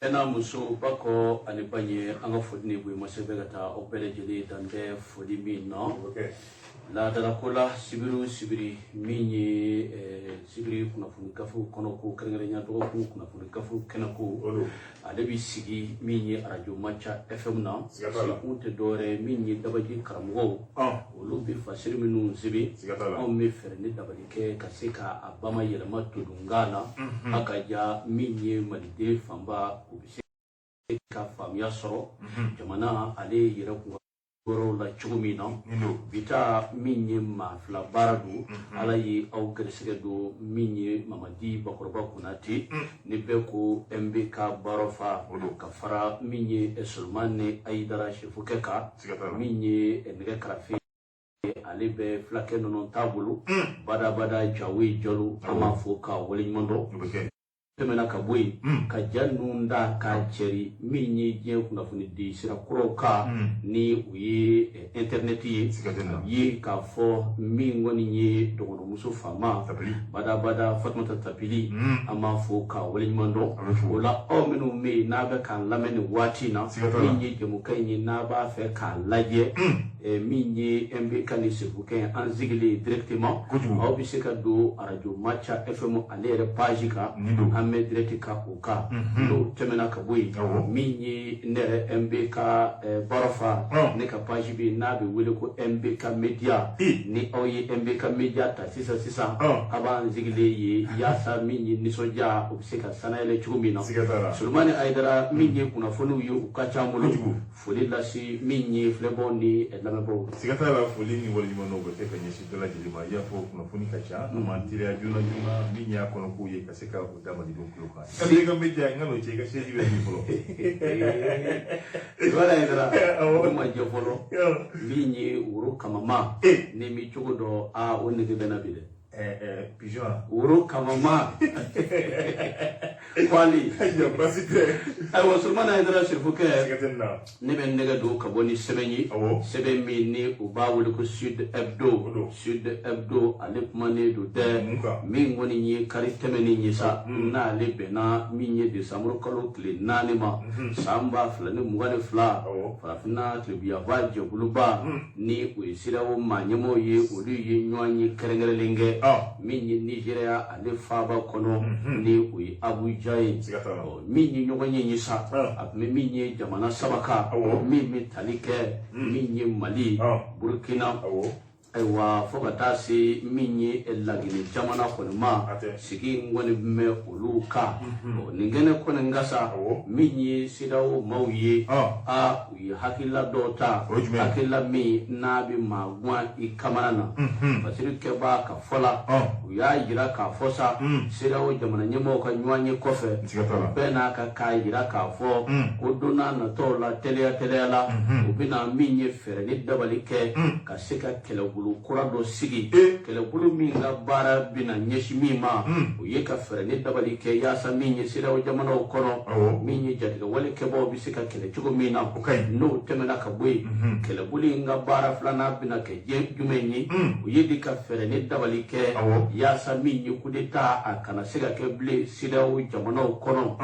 E n'a muso ba kɔ ani ba ɲɛ, an ka foli ni bonyamasegin bɛ ka taa aw bɛɛ lajɛlen dan tɛ foli min na. Laadalako la, sibiri o sibiri, min ye sibiri kunnafoni gafew kɔnɔ ko, kɛrɛnkɛrɛnya dɔgɔkun kunnafoni gafew kɛnɛ ko, ale bɛ sigi min ye arajo Maca FM na. Kun tɛ dɔwɛrɛ, min ye dabaji karamɔgɔw, olu bɛ fasiri minnu sɛbɛn, anw bɛ fɛɛrɛ ni dabali kɛ ka se ka a bama yɛlɛma todunkan na, a ka ja min ye maliden fanba, u bɛ se ka faamuya sɔrɔ jamana ale yɛrɛ kun yɔrɔw la cogo min na. Bi ta, min ye maa fila baara don, Ala ye aw gɛrɛsɛgɛ don min ye Mamadi Bakɔrɔba Konate, ni bɛɛ ko MBK Barofa, ka fara min ye Solomani Ayidara sefukɛ kan. Min ye nɛgɛ karafe, ale bɛ fulakɛ nɔnɔ t'a bolo, badabada Jawe Jalo, an b'a fo ka waleɲuman dɔn. Tɛmɛna ka bɔ yen, ka ja ninnu da k'a cɛri, min ye diɲɛ kunnafoni di sira kuraw kan, ni o ye internet ye, ye k'a fɔ min kɔni ye dɔgɔnɔmuso faama, badabada Fatumata Tapili, an b'a fo ka waleɲuman dɔn. O la, aw minnu bɛ yen n'a bɛ k'an lamɛn nin waati in na, min ye jɛmukan in ye, n'a b'a fɛ k'a lajɛ, min ye MBK ni sefukɛ an sigilen directement, aw bɛ se ka don arajo Maca FM ale yɛrɛ page kan, an bɛ direct kan o kan. N'o tɛmɛna ka bɔ yen, min ye ne yɛrɛ MBK Barofa, ne ka page bɛ yen n'a bɛ wele ko MBK Media. Ni aw ye MBK Media ta sisan sisan, a b'an sigilen ye, yaasa min ye nisɔndiya, o bɛ se ka sanayɛlɛ cogo min na. Solomani Ayidara, min ye kunnafoniw ye, u ka ca an bolo. Foli lase min ye filɛbaw ni lamɛnbaw. Siga t'a la, foli ni waleɲuman dɔn bɛ kɛ ka ɲɛsin bɛɛ lajɛlen ma. I y'a fɔ, kunnafoni ka ca, an m'an teliya joona joona min y'a kɔnɔko ye, ka se ka o da malidenw tulo kan. MBK Media, n ka n'o cɛ, i ka siège bɛ min fɔlɔ? Solomani Ayidara, o ma jɛ fɔlɔ. Min ye woro kamama, ni mi cogo dɔ, aa, o nege bɛ na bi dɛ. Pigeon. Woro kamama kwali. Ayiwa, baasi tɛ. Ayiwa, Solomani Ayidara sirifukɛ. Siga tɛ nin na. Ne bɛ nɛgɛ don ka bɔ ni sɛbɛn ye, sɛbɛn min ni u b'a wele ko Sud Hebdo. Sud Hebdo, ale kumanen don dɛ. Min kɔni ye kari tɛmɛnen ye sa, n'ale bɛnna min ye desanburu kalo tile 4 ma, san 2022, farafinna tilebiyanfan jɛkuluba, ni o ye CEDEAO maa ɲɛmɔgɔw ye, olu ye ɲɔgɔn ye kɛrɛnkɛrɛnlen kɛ min ye Nizeriya ale faaba kɔnɔ, ni o ye Abuja ye. Min ye ɲɔgɔn ye ye sa, a tun bɛ min ye jamana saba kan, min bɛ tali kɛ min ye Mali, Burukina, ayiwa, fo ka taa se min ye Laginɛ jamana kɔni ma. Sigi in kɔni bɛ olu kan nin kɛnɛ kɔni kan sa. Min ye CEDEAO maaw ye, a u ye hakilila dɔw ta, hakilila min n'a bɛ maa guwan i kamana na. Fasiri kɛbaa ka fɔ la, u y'a jira k'a fɔ sa, CEDEAO jamana ɲɛmɔgɔw ka ɲɔgɔn ye kɔfɛ, bɛɛ n'a ka k'a jira k'a fɔ ko don n'a nataw la, teliya teliya la, u bɛna min ye fɛɛrɛ ni dabali kɛ ka se ka kɛlɛbolo kura dɔ sigi, kɛlɛbolo min ka baara bɛna ɲɛsin min ma, o ye ka fɛɛrɛ ni dabali kɛ yaasa min ye CEDEAO jamanaw kɔnɔ, min ye jatigɛwale kɛbaaw bɛ se ka kɛlɛ cogo min na. N'o tɛmɛna ka bɔ yen, kɛlɛbolo in ka baara filanan bɛna kɛ jumɛn ye? O ye de ka fɛɛrɛ ni dabali kɛ yaasa min ye coup d'état, a kana se ka kɛ bilen CEDEAO jamanaw kɔnɔ.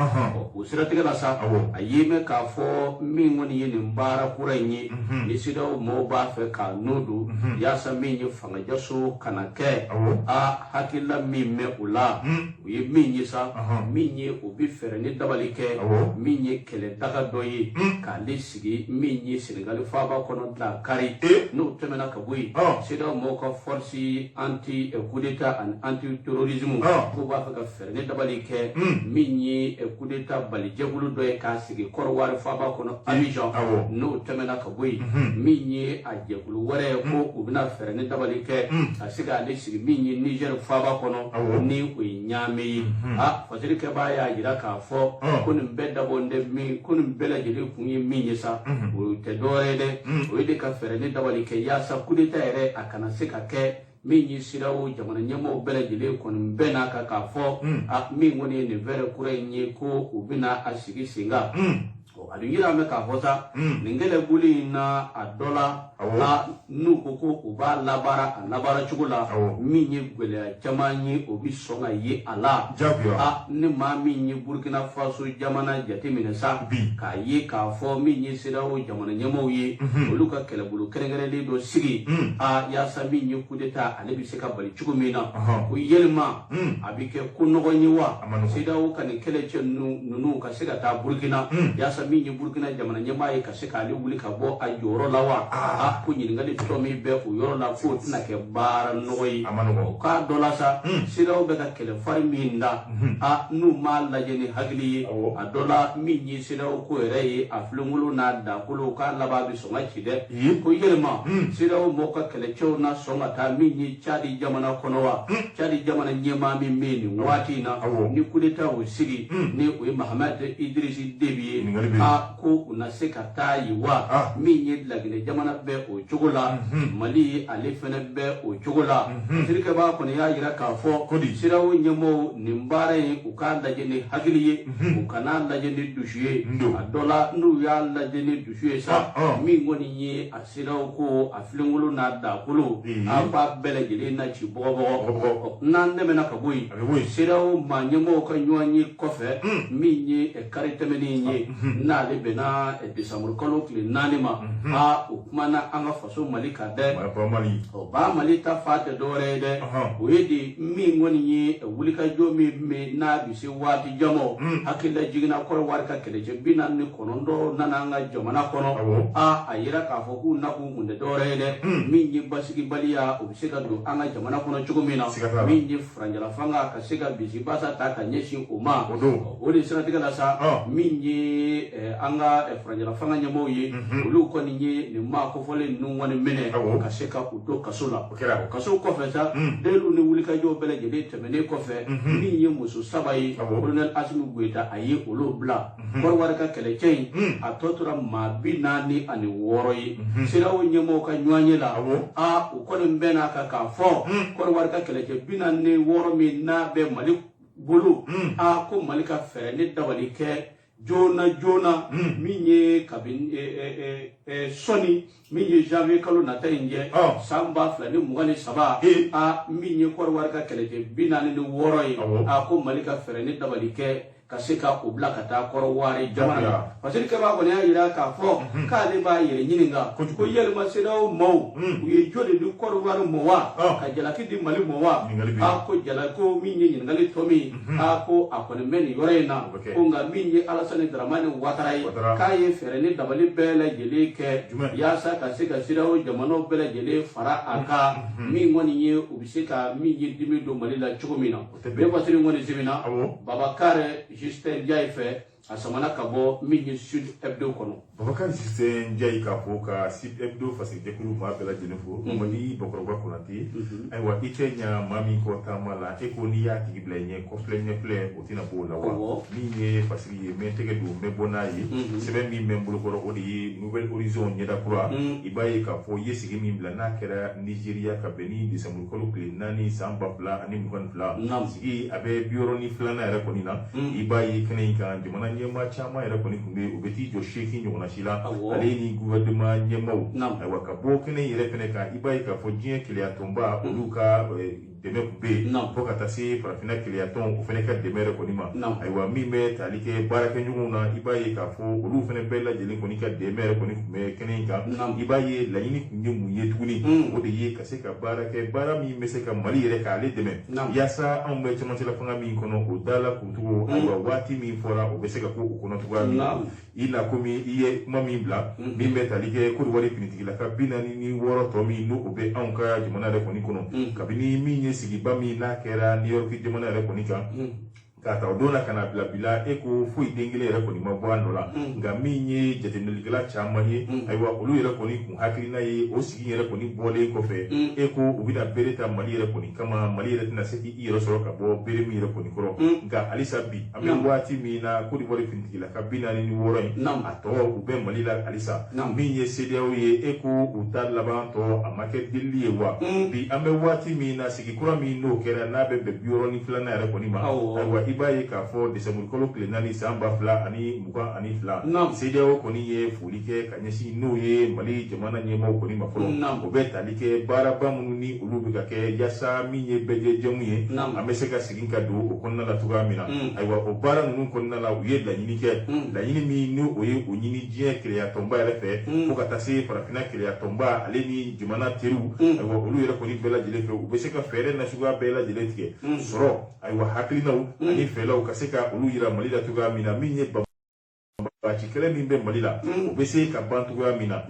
O siratigɛ la sa, a ye mɛn k'a fɔ min kɔni ye nin baara kura in ye, ni CEDEAO mɔgɔw b'a fɛ k'a n'o don yaasa min ye fangajaso kana kɛ, a hakilila min bɛ o la, o ye min ye sa, min ye o bɛ fɛɛrɛ ni dabali kɛ min ye kɛlɛdaga dɔ ye k'ale sigi min ye Senegali faaba kɔnɔ Dakari. N'o tɛmɛna ka bɔ yen, CEDEAO mɔgɔw ka force anti coup d'état ani anti terrorisme k'u b'a fɛ ka fɛɛrɛ ni dabali kɛ min ye coup d'état balijɛkulu dɔ ye k'a sigi Kɔrɔwari faaba kɔnɔ Abidjan. N'o tɛmɛna ka bɔ yen, min ye a jɛkulu wɛrɛ ye, ko u bɛna fɛɛrɛ ni dabali kɛ ka se k'ale sigi min ye Niger faaba kɔnɔ, ni o ye Ɲame ye. A fasiri kɛbaa y'a jira k'a fɔ ko nin bɛɛ dabɔ tɛ min ko nin bɛɛ lajɛlen kun ye min ye sa, o tɛ dɔwɛrɛ ye dɛ, o ye de ka fɛɛrɛ ni dabali kɛ yaasa coup d'état yɛrɛ, a kana se ka kɛ. Min ye CEDEAO jamana ɲɛmɔgɔw bɛɛ lajɛlen kɔni bɛɛ n'a kan k'a fɔ, a min kɔni ye nin fɛɛrɛ kura in ye, ko u bɛna a sigi sen kan. A dun yira an bɛ k'a fɔ sa, nin kɛlɛbolo in na, a dɔ la, a n'u ko ko u b'a labaara a labaara cogo la, min ye gɛlɛya caman ye, o bɛ sɔn ka ye a la. A ni maa min ye Burkina Faso jamana jateminɛ sa, k'a ye k'a fɔ min ye CEDEAO jamana ɲɛmaaw ye, olu ka kɛlɛbolo kɛrɛnkɛrɛnlen dɔ sigi, a yaasa min ye coup d'état ale bɛ se ka bali cogo min na, ko yɛlɛma a bɛ kɛ ko nɔgɔ ye wa? CEDEAO ka nin kɛlɛcɛ ninnu ka se ka taa Burkina, yaasa min ye Burkina jamana ɲɛmaa ye ka se k'ale wuli ka bɔ a jɔyɔrɔ la wa? A ko ɲininkali tɔ min bɛ o yɔrɔ la, k'o tɛna kɛ baara nɔgɔ ye. O k'a dɔ la sa, CEDEAO bɛ ka kɛlɛ fari min da, a n'u m'a lajɛ ni hakili ye, a dɔ la min ye CEDEAO ko yɛrɛ ye, a filenkolo n'a dakolo, k'a laban bɛ sɔn ka ci dɛ. Ko yɛlɛma CEDEAO mɔgɔw ka kɛlɛcɛw na sɔn ka taa min ye Tchad jamana kɔnɔ wa? Tchad jamana ɲɛmaa min bɛ yen nin waati in na, ni coup d'état o sigi, ni o ye Mahamad Idriss Déby ye, a ko u na se ka taa yen wa? Min ye Laginɛ jamana bɛ o cogo la, Mali ale fɛnɛ bɛ o cogo la. Sirikɛbaa kɔni y'a yira k'a fɔ CEDEAO ɲɛmɔgɔw, nin baara in, u k'a lajɛ ni hakili ye, u kan'a lajɛ ni dusu ye. A dɔ la, n'u y'a lajɛ ni dusu ye sa, min kɔni ye a CEDEAO ko a filenkolo n'a dakolo, a b'a bɛɛ lajɛlen na ci bɔgɔbɔgɔ. N'an tɛmɛna ka bɔ yen, CEDEAO maa ɲɛmɔgɔw ka ɲɔgɔn ye kɔfɛ, min ye kari tɛmɛnen ye, n'ale bɛnna desanburu kalo tile 4 ma, a o kumana an ka faso Mali kan dɛ. O ba Mali ta fa tɛ dɔwɛrɛ ye dɛ, o ye de min kɔni ye wulikajɔ min bɛ n'a bɛ se waati jan ma. Hakilila jiginna Kɔrɔwari ka kɛlɛcɛ 49 nana an ka jamana kɔnɔ. A yira k'a fɔ k'u nakun kun tɛ dɔwɛrɛ ye dɛ, min ye basigibaliya, o bɛ se ka don an ka jamana kɔnɔ cogo min na, min ye furancɛla fanga ka se ka bisibasa ta ka ɲɛsin o ma. O de siratigɛ la sa, min ye an ka furancɛla fanga ɲɛmɔgɔw ye, olu kɔni ye nin maa kofɔlen ninnu kɔni minɛ ka se ka u don kaso la. Kaso kɔfɛ sa, deliw ni wulikajɔw bɛɛ lajɛlen tɛmɛnen kɔfɛ, min ye muso 3 ye, colonel Assimi Goïta a ye olu bila. Kɔrɔwari ka kɛlɛcɛ in, a tɔ tora maa 46 ye. CEDEAO ɲɛmɔgɔw ka ɲɔgɔn ye la, a u kɔni bɛn'a kan k'a fɔ Kɔrɔwari ka kɛlɛcɛ 46 min n'a bɛ Mali bolo, a ko Mali ka fɛɛrɛ ni dabali kɛ joona joona, min ye kabini sɔnni min ye janvier kalo nata in jɛ san 2023, a min ye Kɔrɔwari ka kɛlɛcɛ 46 ye, a ko Mali ka fɛɛrɛ ni dabali kɛ ka se ka o bila ka taa Kɔrɔwari jamana na. Parce que kɛbaa kɔni y'a yira k'a fɔ k'ale b'a yɛrɛ ɲininka ko yɛlɛma CEDEAO maaw, u ye jo de di Kɔrɔwari ma wa, ka jalaki di Mali ma wa? A ko jalaki ko min ye ɲininkali tɔ min, a ko a kɔni bɛ nin yɔrɔ in na, ko nka min ye Alassane Dramane Ouattara ye, k'a ye fɛɛrɛ ni dabali bɛɛ lajɛlen kɛ yaasa ka se ka CEDEAO jamanaw bɛɛ lajɛlen fara a kan, min kɔni ye u bɛ se ka min ye dimi don Mali la cogo min na. Bɛɛ fasiri kɔni sɛbɛnna Babacar Justin Ndiaye fɛ, a samana ka bɔ min ye Sud Hebdo kɔnɔ. Babacar Justin Ndiaye k'a fɔ ka Sud Hebdo fasijɛkulu maa bɛɛ lajɛlen fo. Mamadi Bakɔrɔba Konate, ayiwa, i tɛ ɲa maa min kɔ taama la, e ko n'i y'a tigi bila i ɲɛ, kɔfilɛ ɲɛfilɛ o tɛna bɔ o la wa? Min ye fasiri ye, n bɛ n tɛgɛ don, n bɛ bɔ n'a ye. Sɛbɛn min bɛ n bolokɔrɔ, o de ye Nouvel Horizon, ɲɛda kura. I b'a ye k'a fɔ i ye sigi min bila n'a kɛra Nigéria ka bɛn ni décembre kalo tile 4 san 2022, sigi a bɛ 62nan yɛrɛ kɔni na. I b'a ye kɛnɛ in kan, jamana ɲɛmaa caman yɛrɛ kɔni tun bɛ yen, u bɛ t'i jɔ 8 ɲɔgɔnna si la, ale ni gouvernement ɲɛmaaw. Ayiwa, ka bɔ kɛnɛ in yɛrɛ fɛnɛ kan, i b'a ye k'a fɔ diɲɛ keleya tɔnba, olu ka dɛmɛ tun bɛ yen, fo ka taa se farafinna keleya tɔn, o fɛnɛ ka dɛmɛ yɛrɛ kɔni ma. Ayiwa, min bɛ tali kɛ baarakɛɲɔgɔnw na, i b'a ye k'a fɔ olu fɛnɛ bɛɛ lajɛlen kɔni ka dɛmɛ yɛrɛ kɔni tun bɛ kɛnɛ in kan. I b'a ye laɲini tun ye mun ye tuguni? O de ye ka se ka baara kɛ, baara min bɛ se ka Mali yɛrɛ k'ale dɛmɛ, yaasa anw bɛ cɛmancɛla fanga min kɔnɔ, o da la kurucogo. Ayiwa, waati min fɔra, o bɛ se ka k'o kɔnɔ cogoya min na. I na komi i ye kuma min bila, min bɛ tali kɛ Kɔdiwari finitigilaka 46 tɔ min n'o bɛ anw ka jamana yɛrɛ kɔni kɔnɔ, kabini min ye sigiba min n'a kɛra New York jamana yɛrɛ kɔni kan, k'a ta o don na ka na bila bi la, e ko foyi den kelen yɛrɛ kɔni ma bɔ a nɔ la. Nka min ye jateminɛlikɛla caman ye, ayiwa, olu yɛrɛ kɔni kun hakilina ye, o sigi yɛrɛ kɔni bɔlen kɔfɛ, e ko u bɛna bere ta Mali yɛrɛ kɔni kama, Mali yɛrɛ tɛna se k'i yɛrɛ sɔrɔ ka bɔ bere min yɛrɛ kɔni kɔrɔ. Nka halisa bi, an bɛ waati min na, Côte d'Ivoire finitigilaka 46 in, a tɔ u bɛ Mali la halisa. Min ye CEDEAO ye, e ko u ta laban tɔ a ma kɛ delili ye wa? Bi an bɛ waati min na, sigi kura min n'o kɛra, n'a bɛ bɛn 62nan yɛrɛ kɔni ma, ayiwa, i b'a ye k'a fɔ desanburukalo tile 4 san 2022, CEDEAO kɔni ye foli kɛ ka ɲɛsin n'o ye Mali jamana ɲɛmaaw kɔni ma fɔlɔ. O bɛ tali kɛ baaraba minnu ni olu bɛ ka kɛ yaasa min ye bɛɛjɛjɛmu ye, an bɛ se ka segin ka don o kɔnɔna la cogoya min na. Ayiwa, o baara ninnu kɔnɔna la, u ye laɲini kɛ, laɲini min ni o ye o ɲini diɲɛ kelenya tɔnba yɛrɛ fɛ, fo ka taa se farafinna kelenya tɔnba ale ni jamana teriw. Ayiwa, olu yɛrɛ kɔni bɛɛ lajɛlen fɛ, u bɛ se ka fɛɛrɛ nasuguya bɛɛ lajɛlen tigɛ sɔrɔ, ayiwa, hakilinaw ani fɛɛrɛw ka se ka olu yira Mali la cogoya min na, min ye banbaanci kɛlɛ min bɛ Mali la, o bɛ se ka ban cogoya min na,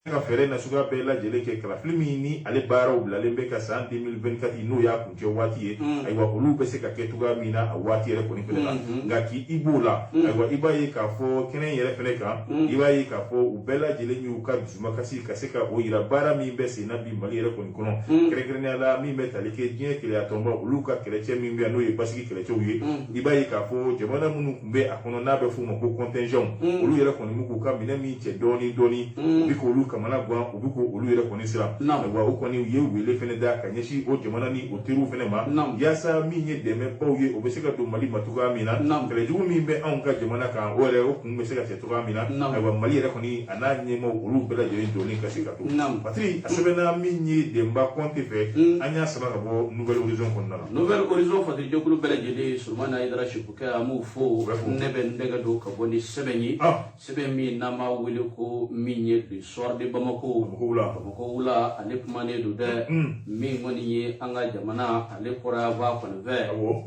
ka fɛɛrɛ nasuguya bɛɛ lajɛlen kɛ. Kalafili min ni ale baaraw bilalen bɛ ka san 2024, n'o y'a kuncɛ waati ye, ayiwa, olu bɛ se ka kɛ cogoya min na a waati yɛrɛ kɔni fɛnɛ la. Nka k'i i b'o la, ayiwa, i b'a ye k'a fɔ kɛnɛ yɛrɛ fɛnɛ kan, i b'a ye k'a fɔ u bɛɛ lajɛlen y'u ka dusumakasi ka se ka o yira baara min bɛ sen na bi Mali yɛrɛ kɔni kɔnɔ, kɛrɛnkɛrɛnnenya la min bɛ tali kɛ diɲɛ kelenya tɔnba olu ka kɛlɛcɛ min bɛ yan, n'o ye basigi kɛlɛcɛw ye. I b'a ye k'a fɔ jamana minnu tun bɛ a kɔnɔ, n'a bɛ f'o ma ko contingent, olu yɛrɛ kɔni bɛ k'u ka minɛn min cɛ dɔɔni dɔɔni, u bɛ k'olu kamana gan, u bɛ k'olu yɛrɛ kɔni siran. Ayiwa, o kɔni u ye wele fɛnɛ da ka ɲɛsin o jamana ni o teriw fɛnɛ ma, yaasa min ye dɛmɛbaw ye, o bɛ se ka don Mali ma cogoya min na, kɛlɛjugu min bɛ anw ka jamana kan, o yɛrɛ o kun bɛ se ka cɛ cogoya min na. Ayiwa, Mali yɛrɛ kɔni a n'a ɲɛmaaw, olu bɛɛ lajɛlen jɔlen ka se ka to. Patiri, a sɛbɛnna min ye Denba Kɔnte fɛ, an y'a sama ka bɔ Nouvel Horizon kɔnɔna la. Nouvel Horizon fatirijɛkulu bɛɛ lajɛlen, Solomani Hayidara Sefukɛ, an b'u fo. Ne bɛ n tɛgɛ don ka bɔ ni sɛbɛn ye, sɛbɛn min n'an b'a wele ko min ye Le Soir de Bamako. Bamako wula, ale kumanen don dɛ. Min kɔni ye an ka jamana ale kɔrɔyanfan kɔni fɛ,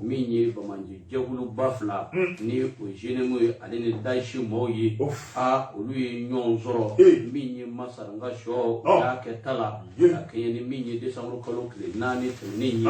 min ye banbaanci jɛkuluba fila ni o JNIM ye ale ni Daesh mɔɔw ye, a olu ye ɲɔgɔn sɔrɔ min ye Masaranga sɔ, u y'a kɛ ta la ka kɛɲɛ ni min ye desanburu kalo tile 4 tɛmɛnen ye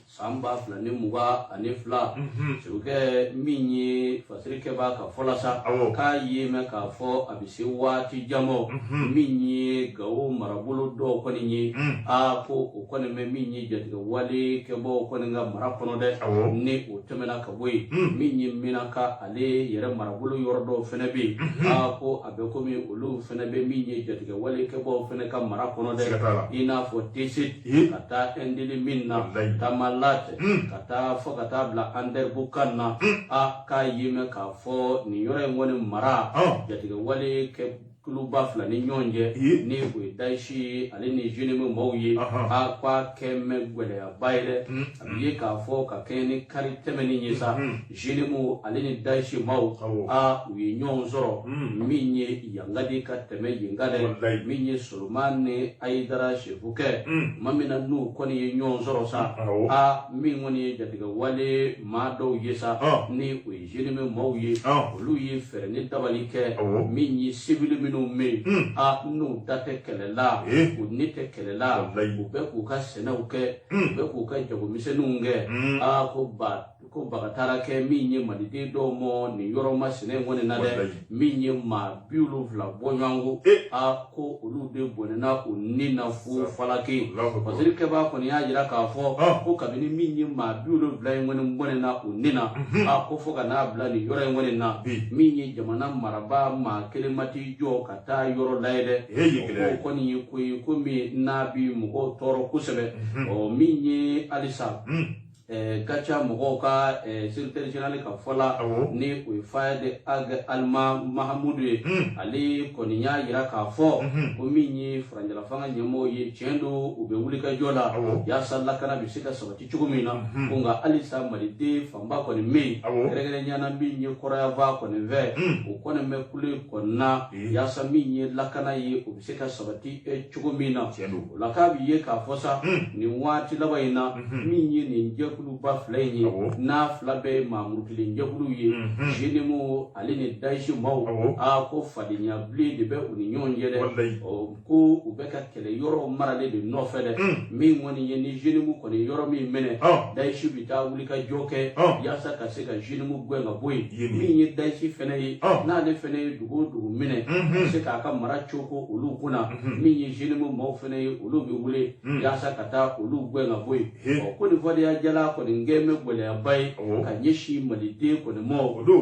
san 2022. Sokɛ min ye fasiri kɛbaa ka fɔ la sa, k'a ye mɛn k'a fɔ a bɛ se waati jan bɔ, min ye Gawo marabolo dɔw kɔni ye, a ko o kɔni bɛ min ye jatigɛ wale kɛbaaw kɔni ka mara kɔnɔ dɛ. Ni o tɛmɛna ka bɔ yen, min ye Menaka ale yɛrɛ marabolo yɔrɔ dɔw fɛnɛ bɛ yen, a ko a bɛ komi olu fɛnɛ bɛ min ye jatigɛ wale kɛbaaw fɛnɛ ka mara kɔnɔ dɛ, i n'a fɔ Tessit ka taa Indelimane na, Tamalat, ka taa fo ka taa bila Anderamboukane na. A k'a ye mɛn k'a fɔ nin yɔrɔ in kɔni mara jatigɛ wale kɛ kuluba fila ni ɲɔgɔn cɛ, ni o ye Daesh ye ale ni JNIM maaw ye, a k'a kɛ mɛn gɛlɛyaba ye dɛ. A bɛ ye k'a fɔ ka kɛɲɛ ni kari tɛmɛnen ye sa, JNIM ale ni Daesh maaw, a u ye ɲɔgɔn sɔrɔ min ye Yangadi ka tɛmɛ yen kan dɛ. Min ye Solomani Hayidara Sefukɛ, tuma min na n'u kɔni ye ɲɔgɔn sɔrɔ sa, a min kɔni ye jatigɛ wale maa dɔw ye sa, ni o ye JNIM maaw ye, olu ye fɛɛrɛ ni dabali kɛ min ye sibili minnu bɛ yen, a n'u da tɛ kɛlɛ la, u ni tɛ kɛlɛ la, u bɛ k'u ka sɛnɛw kɛ, u bɛ k'u ka jagomisɛnninw kɛ. A ko ba ko baga taara kɛ min ye maliden dɔw mɔ nin yɔrɔ masina in kɔni na dɛ, min ye maa 70 bɔɲɔgɔnko, a ko olu de bɔnɛna u ni na fo falaki. Fasiri kɛbaa kɔni y'a jira k'a fɔ ko kabini min ye maa 70 in kɔni bɔnɛna u ni na, a ko fo ka n'a bila nin yɔrɔ in kɔni na, min ye jamana marabaa maa kelen ma t'i jɔ ka taa yɔrɔ lajɛ dɛ. O kɔni ye ko ye ko min n'a bi mɔgɔw tɔɔrɔ kosɛbɛ. Ɔ min ye halisa GATIA mɔgɔw ka secrétaire général ka fɔ la, ni o ye Fayad Ag Alma Mahamudu ye, ale kɔni y'a jira k'a fɔ ko min ye furancɛla fanga ɲɛmɔgɔw ye, tiɲɛ don, u bɛ wulikajɔ la yaasa lakana bɛ se ka sabati cogo min na, ko nka halisa maliden fanba kɔni bɛ yen, kɛrɛnkɛrɛnnenya la min ye kɔrɔyanfan kɔni fɛ, o kɔni bɛ kule kɔnɔna yaasa min ye lakana ye, o bɛ se ka sabati cogo min na. O la k'a bɛ ye k'a fɔ sa, nin waati laban in na, min ye nin jɛkuluba fila in ye, n'a fila bɛɛ ye maamurutilen jɛkuluw ye, JNIM ale ni Daesh maaw, a ko fadenya bilen de bɛ u ni ɲɔgɔn cɛ dɛ. Ko u bɛ ka kɛlɛ yɔrɔ maralen de nɔfɛ dɛ. Min kɔni ye ni JNIM kɔni yɔrɔ min minɛ, Daesh bɛ taa wuli ka jɔ kɛ yaasa ka se ka JNIM gɛn ka bɔ yen. Min ye Daesh fɛnɛ ye, n'ale fɛnɛ ye dugu o dugu minɛ ka se k'a ka mara coko olu kunna, min ye JNIM maaw fɛnɛ ye, olu bɛ wuli yaasa ka taa olu gɛn ka bɔ yen. Ɔ ko nin fɔdenya jala n'a kɔni kɛ bɛ gɛlɛyaba ye ka ɲɛsin maliden kɔni ma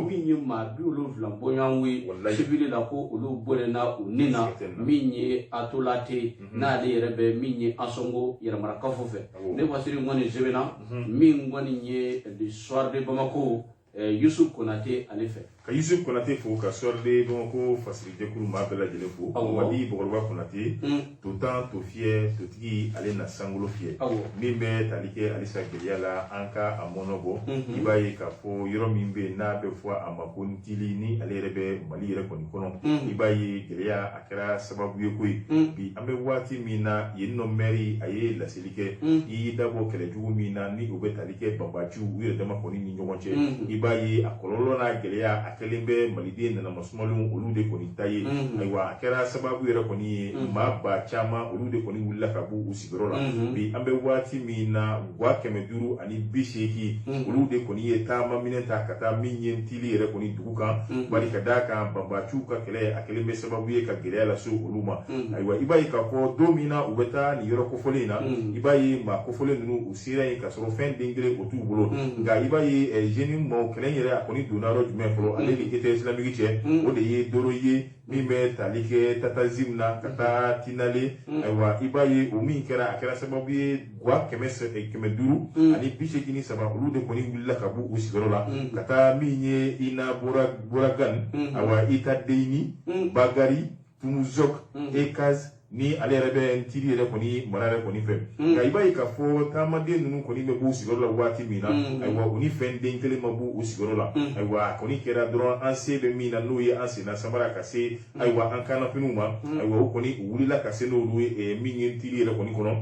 min ye maa 70 bɔɲɔgɔnko ye sibili la ko olu bɔnɛna u ni na min ye Atolate n'ale yɛrɛ bɛ min ye Ansongo yɛrɛmarakafo fɛ ne Basiri kɔni sɛbɛnna min kɔni ye Le Soir de Bamako Yusuf Konate ale fɛ. Ka Yusuf Konate fo ka Soir de Bamako fasirijɛkulu maa bɛɛ lajɛlen fo. Mamadi Bɔkɔrɔba Konate to tan to fiyɛ totigi ale na sankolo fiyɛ min bɛ tali kɛ halisa gɛlɛya la an ka a mɔnɔ bɔ i b'a ye k'a fɔ yɔrɔ min bɛ yen n'a bɛ fɔ a ma ko Ntili ni ale yɛrɛ bɛ Mali yɛrɛ kɔni kɔnɔ i b'a ye gɛlɛya a kɛra sababu ye koyi bi an bɛ waati min na yen nɔ mɛri a ye laseli kɛ i y'i dabɔ kɛlɛjugu min na ni o bɛ tali kɛ banbaciw u yɛrɛ dama kɔni ni ɲɔgɔn cɛ i b'a ye a kɔlɔlɔ n'a gɛlɛya a kɛlen bɛ maliden nanama sumalenw olu de kɔni ta ye ayiwa a kɛra sababu yɛrɛ kɔni ye maa ba caman olu de kɔni wulila ka bɔ u sigiyɔrɔ la bi an bɛ waati min na 580 olu de kɔni ye taama minɛn ta ka taa min ye Ntili yɛrɛ kɔni dugu kan bari ka d'a kan banbaciw ka kɛlɛ a kɛlen bɛ sababu ye ka gɛlɛya lase olu ma ayiwa i b'a ye k'a fɔ don min na u bɛ taa nin yɔrɔ kofɔlen in na i b'a ye maa kofɔlen ninnu u sera yen ka sɔrɔ fɛn den kelen o t'u bolo nka i b'a ye JNIM maaw kɛlɛ yɛrɛ a kɔni donna yɔrɔ jumɛn fɔlɔ ale ni État islamique cɛ o de ye doro ye min bɛ tali kɛ Tatazim na ka taa Tinale ayiwa i b'a ye o min kɛra a kɛra sababu ye 583 olu de kɔni wulila ka bɔ u sigiyɔrɔ la ka taa min ye Ina Boragan ayiwa Ita Deyini Bagari Tumuzok Ekaz ni ale yɛrɛ bɛ Ntili yɛrɛ kɔni mara yɛrɛ kɔni fɛ nka i b'a ye k'a fɔ taamaden ninnu kɔni bɛ b'u sigiyɔrɔ la waati min na ayiwa u ni fɛn den kelen ma b'u sigiyɔrɔ la ayiwa a kɔni kɛra dɔrɔn an se bɛ min na n'o ye an senna samara ka se ayiwa an kannafiniw ma ayiwa u kɔni u wulila ka se n'olu ye min ye Ntili yɛrɛ kɔni kɔnɔ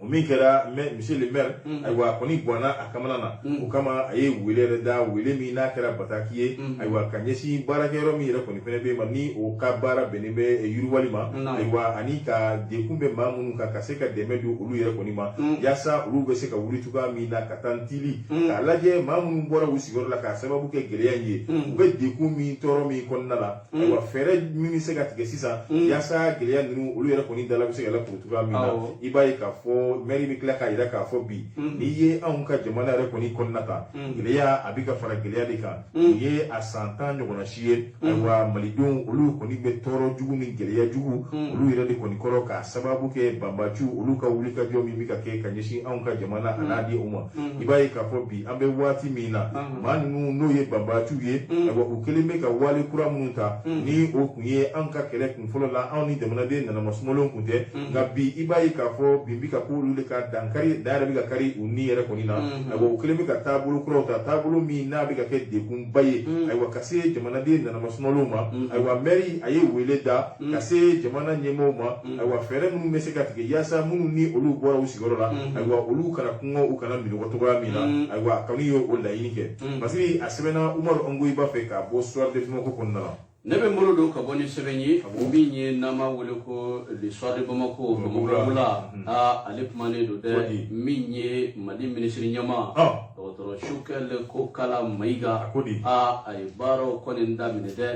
o min kɛra monsieur le maire ayiwa a kɔni ganna a kamana na o kama a ye wele yɛrɛ da wele min n'a kɛra bataki ye ayiwa ka ɲɛsin baarakɛyɔrɔ min yɛrɛ kɔni fɛnɛ bɛ ma ni o ka baara bɛnnen bɛ yiriwali ma ayiwa ani ka dekun bɛ maa minnu kan ka se ka dɛmɛ don olu yɛrɛ kɔni ma yaasa olu bɛ se ka wuli cogoya min na ka taa Ntili k'a lajɛ maa minnu bɔra u sigiyɔrɔ la k'a sababu kɛ gɛlɛya in ye u bɛ dekun min tɔɔrɔ min kɔnɔna la ayiwa fɛɛrɛ min bɛ se ka tigɛ sisan yaasa gɛlɛya ninnu olu yɛrɛ kɔni dala bɛ se ka lakuru cogoya min na i b'a ye k'a fɔ mɛri bɛ tila k'a jira k'a fɔ bi n'i ye anw ka jamana yɛrɛ kɔni kɔnɔna ta gɛlɛya a bɛ ka fara gɛlɛya de kan nin ye a san 10 ɲɔgɔnna si ye ayiwa malidenw olu kɔni bɛ tɔɔrɔ jugu ni gɛlɛya jugu olu yɛrɛ de kɔni kɔrɔ k'a sababu kɛ banbaciw olu ka wulikajɔ min bɛ ka kɛ ka ɲɛsin anw ka jamana a n'a di u ma i b'a ye k'a fɔ bi an bɛ waati min na maa ninnu n'o ye banbaciw ye ayiwa u kɛlen bɛ ka wale kura minnu ta ni o kun ye an ka kɛlɛ kun fɔlɔ la anw ni jamanaden nanama sumalenw kun tɛ nka bi i b'a ye k'a fɔ bin bɛ ka k'olu de ka dankari dan yɛrɛ bɛ ka kari u ni yɛrɛ kɔni na ayiwa u kɛlen bɛ ka taabolo kuraw ta taabolo min n'a bɛ ka kɛ dekunba ye ayiwa ka se jamanaden nanama sumalenw ma ayiwa mɛri a ye wele da ka se jamana ɲɛmɔgɔw ma ayiwa fɛɛrɛ minnu bɛ se ka tigɛ yaasa minnu ni olu bɔra u sigiyɔrɔ la ayiwa olu kana kɔngɔ u kana minnɔgɔ cogoya min na ayiwa a kɔni ye o laɲini kɛ parce que a sɛbɛnna Umaru Ongoyiba fɛ k'a bɔ Soir de Bamako kɔnɔna la. Ne bɛ n bolo don ka bɔ ni sɛbɛn ye min ye n'an b'a wele ko Le Soir de Bamako Bamakɔ wula aa ale kumanen don dɛ min ye Mali minisiri ɲɛmaa dɔgɔtɔrɔ Choguel Kokala Mayiga aa a ye baaraw kɔni daminɛ dɛ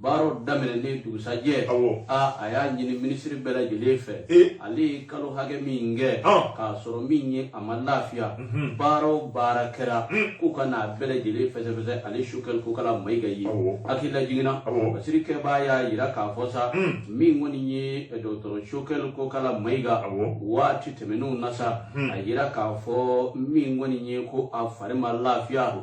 baaraw daminɛnen dugusajɛ aa a y'a ɲini minisiri bɛɛ lajɛlen fɛ ale ye kalo hakɛ min kɛ k'a sɔrɔ min ye a ma lafiya baara o baara kɛra k'u ka n'a bɛɛ lajɛlen fɛsɛfɛsɛ ale Choguel Kokala Mayiga ye hakilila jiginna Basiri kɛbaa y'a jira k'a fɔ sa min kɔni ye dɔgɔtɔrɔ Choguel Kokala Mayiga waati tɛmɛnenw na sa a jira k'a fɔ min kɔni ye ko a fari ma lafiya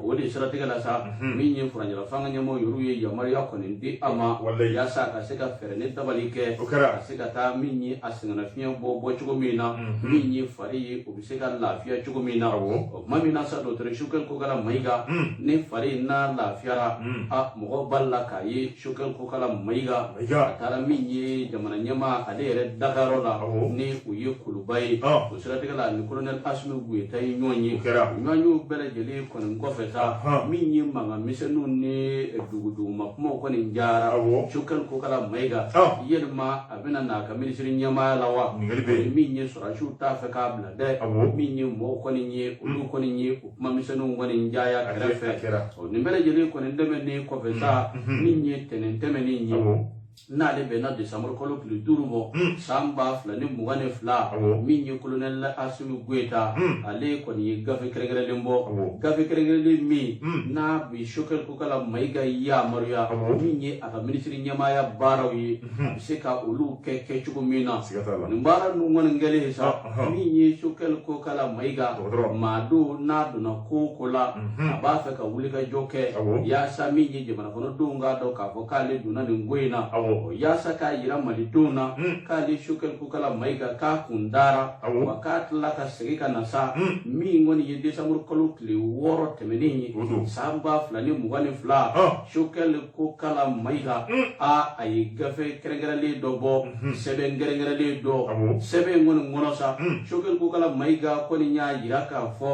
o de siratigɛ la sa min ye furancɛla fanga ɲɛmɔgɔ yɛrɛw ye yamaruya kɔni di a ma yaasa a ka se ka fɛɛrɛ ni dabali kɛ ka se ka taa min ye a sɛgɛnnafiɲɛ bɔ bɔ cogo min na min ye fari ye o bɛ se ka lafiya cogo min na o tuma min na sa dɔgɔtɔrɔ Choguel Kokala Mayiga ni fari n'a lafiyara a mɔgɔw b'a la k'a ye Choguel Kokala Mayiga a taara min ye jamana ɲɛmaa ale yɛrɛ dagayɔrɔ la ni o ye Kuluba ye o siratigɛ la ni colonel Asimi Goyita ye ɲɔgɔn ye ɲɔgɔn bɛɛ lajɛlen kɔni kɔfɛ sa min ye mankan misɛnninw ni duguduguma kumaw kɔni jara Choguel Kokala Mayiga yɛlɛma a bɛna n'a ka minisiri ɲɛmaaya la wa min ye sɔrɔdasiw t'a fɛ k'a bila dɛ min ye mɔgɔw kɔni ye olu kɔni ye o kuma misɛnninw kɔni jaya kɛrɛfɛ nin bɛɛ lajɛlen kɔni tɛmɛnen kɔfɛ sa min ye tɛnɛn tɛmɛnen ye. N'ale bɛnna desanburu kalo tile 5 ma san 2022, min ye kolonɛli Asimi Goyita, ale kɔni ye gafe kɛrɛnkɛrɛnlen bɔ, gafe kɛrɛnkɛrɛnlen min n'a bɛ Sogɛli Kokala Mayiga yamaruya, min ye a ka minisiri ɲɛmaaya baaraw ye, a bɛ se ka olu kɛ kɛcogo min na. Nin baara ninnu kɔni kɛlen sa, min ye Sogɛli Kokala Mayiga, maa don n'a donna ko o ko la, a b'a fɛ ka wulikajɔ kɛ yaasa min ye jamana kɔnɔdenw k'a dɔn k'a fɔ k'ale donna nin ko in na, yaasa k'a yira malidenw na k'ale Sogɛli Kokala Mayiga k'a kun dara, wa k'a tila ka segin ka na sa. Min kɔni ye desanburu kalo tile 6 tɛmɛnen ye san 2022, Sogɛli Kokala Mayiga a ye gafe kɛrɛnkɛrɛnlen dɔ bɔ, sɛbɛn kɛrɛnkɛrɛnlen dɔ. Sɛbɛn in kɔni kɔnɔ sa, Sogɛli Kokala Mayiga kɔni y'a yira k'a fɔ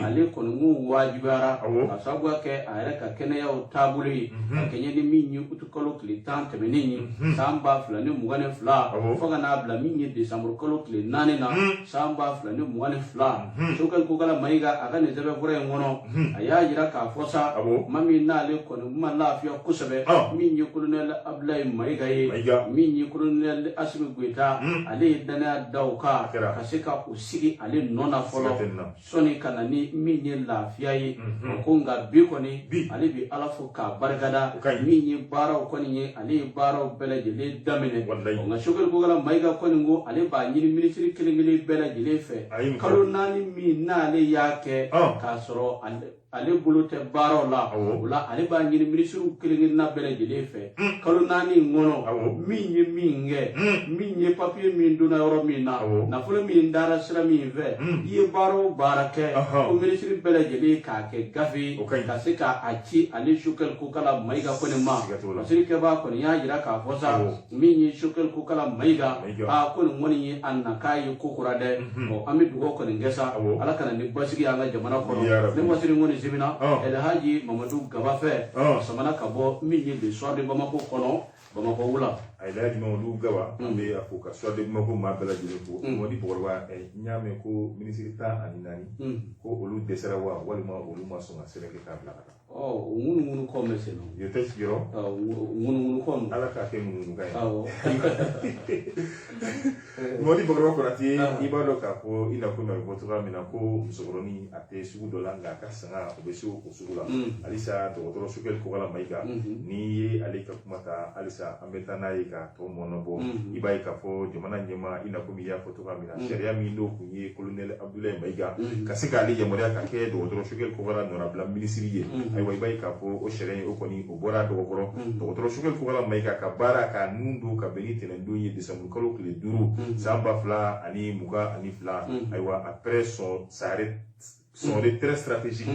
ale kɔni ko wajibiyara ka sababu kɛ a yɛrɛ ka kɛnɛyaw taabolo ye, ka kɛɲɛ ni min ye utu kalo tile 10 tɛmɛnen ye san 2022, fo ka n'a bila min ye desanburu kalo tile 4 na san 2022. Sogɛli Kokala Mayiga a ka nin sɛbɛnfura in kɔnɔ, a y'a yira k'a fɔ sa, maa min n'ale kɔni ma lafiya kosɛbɛ, min ye kolonɛli Abulayi Mayiga ye, min ye kolonɛli Asimi Goyita, ale ye danaya da o kan ka se ka o sigi ale nɔ na fɔlɔ sɔnni ka na ni min ye lafiya ye. O ko nka bi kɔni, ale bi Ala fo k'a barikada, min ye baaraw kɔni ye, ale ye baaraw bɛɛ lajɛlen daminɛ. Nka Sogɛli Kokala Mayiga kɔni ko ale b'a ɲini minisiri kelen kelen bɛɛ lajɛlen fɛ, kalo 4 min n'ale y'a kɛ k'a sɔrɔ ale bolo tɛ baaraw la, o la ale b'a ɲini minisiriw kelen kelenna bɛɛ lajɛlen fɛ, kalo 4 in kɔnɔ, min ye min kɛ, min ye papiye min donna yɔrɔ min na, nafolo min dara sira min fɛ, i ye baara o baara kɛ, ko minisiri bɛɛ lajɛlen k'a kɛ gafe ye ka se k'a ci ale Sogɛli Kokala Mayiga kɔni ma. Minisiri kɛbaa kɔni y'a jira k'a fɔ sa, min ye Sogɛli Kokala Mayiga, aa ko nin kɔni ye a nakan ye ko kura dɛ. Ɔ, an bɛ dugawu kɔni kɛ sa, Ala ka na ni basigi y'an ka jamana kɔnɔ. Ne wasiri kɔni semina Elhaji Mamadu Gaba fɛ, samana ka bɔ min ye Le Soir de Bamako kɔnɔ, Bamakɔ wula. Elhaji Mamadu Gaba, an bɛ a fo ka Soir de Bamako maa bɛɛ lajɛlen fo. Mamadi Bɔgɔrɔba, n y'a mɛn ko minisiri 14, ko olu dɛsɛra wa walima olu ma sɔn ka sɛbɛn kɛ k'a bila ka taa. Ɔ, o ŋunuŋunu kɔ mɛ sen nɔ. O tɛ sigiyɔrɔ. Ŋunuŋunu kɔ ninnu. Ala k'a kɛ ŋunuŋunukan ye. Awɔ. Mamadi Bɔgɔrɔba Konate, i b'a dɔn k'a fɔ i n'a komi a bɛ fɔ cogoya min na ko musokɔrɔnin a tɛ sugu dɔ la, nka a ka sanga o bɛ se o sugu la. Halisa dɔgɔtɔrɔ Sogɛli Kokala Mayiga, n'i ye ale ka kuma ta, halisa an bɛ taa n'a ye ka tɔ mɔnɔbɔ. I b'a ye k'a fɔ jamana ɲɛmaa, i n'a komi i y'a fɔ cogoya min na, sariya min n'o kun ye kolonɛli Abudulayi Mayiga ka se k'ale yamaruya ka kɛ dɔgɔtɔrɔ Sogɛli Kokala nɔnabila minisiri ye, ayiwa, i b'a ye k'a fɔ o sariya in, o kɔni o bɔra a dɔgɔkɔrɔ. Dɔgɔtɔrɔ Sogɛli Kokala Mayiga ka baara ka nun don ka bɛn ni tɛnɛndon ye, desanburu kalo tile 5 san 2022, ayiwa, après son retrait stratégique,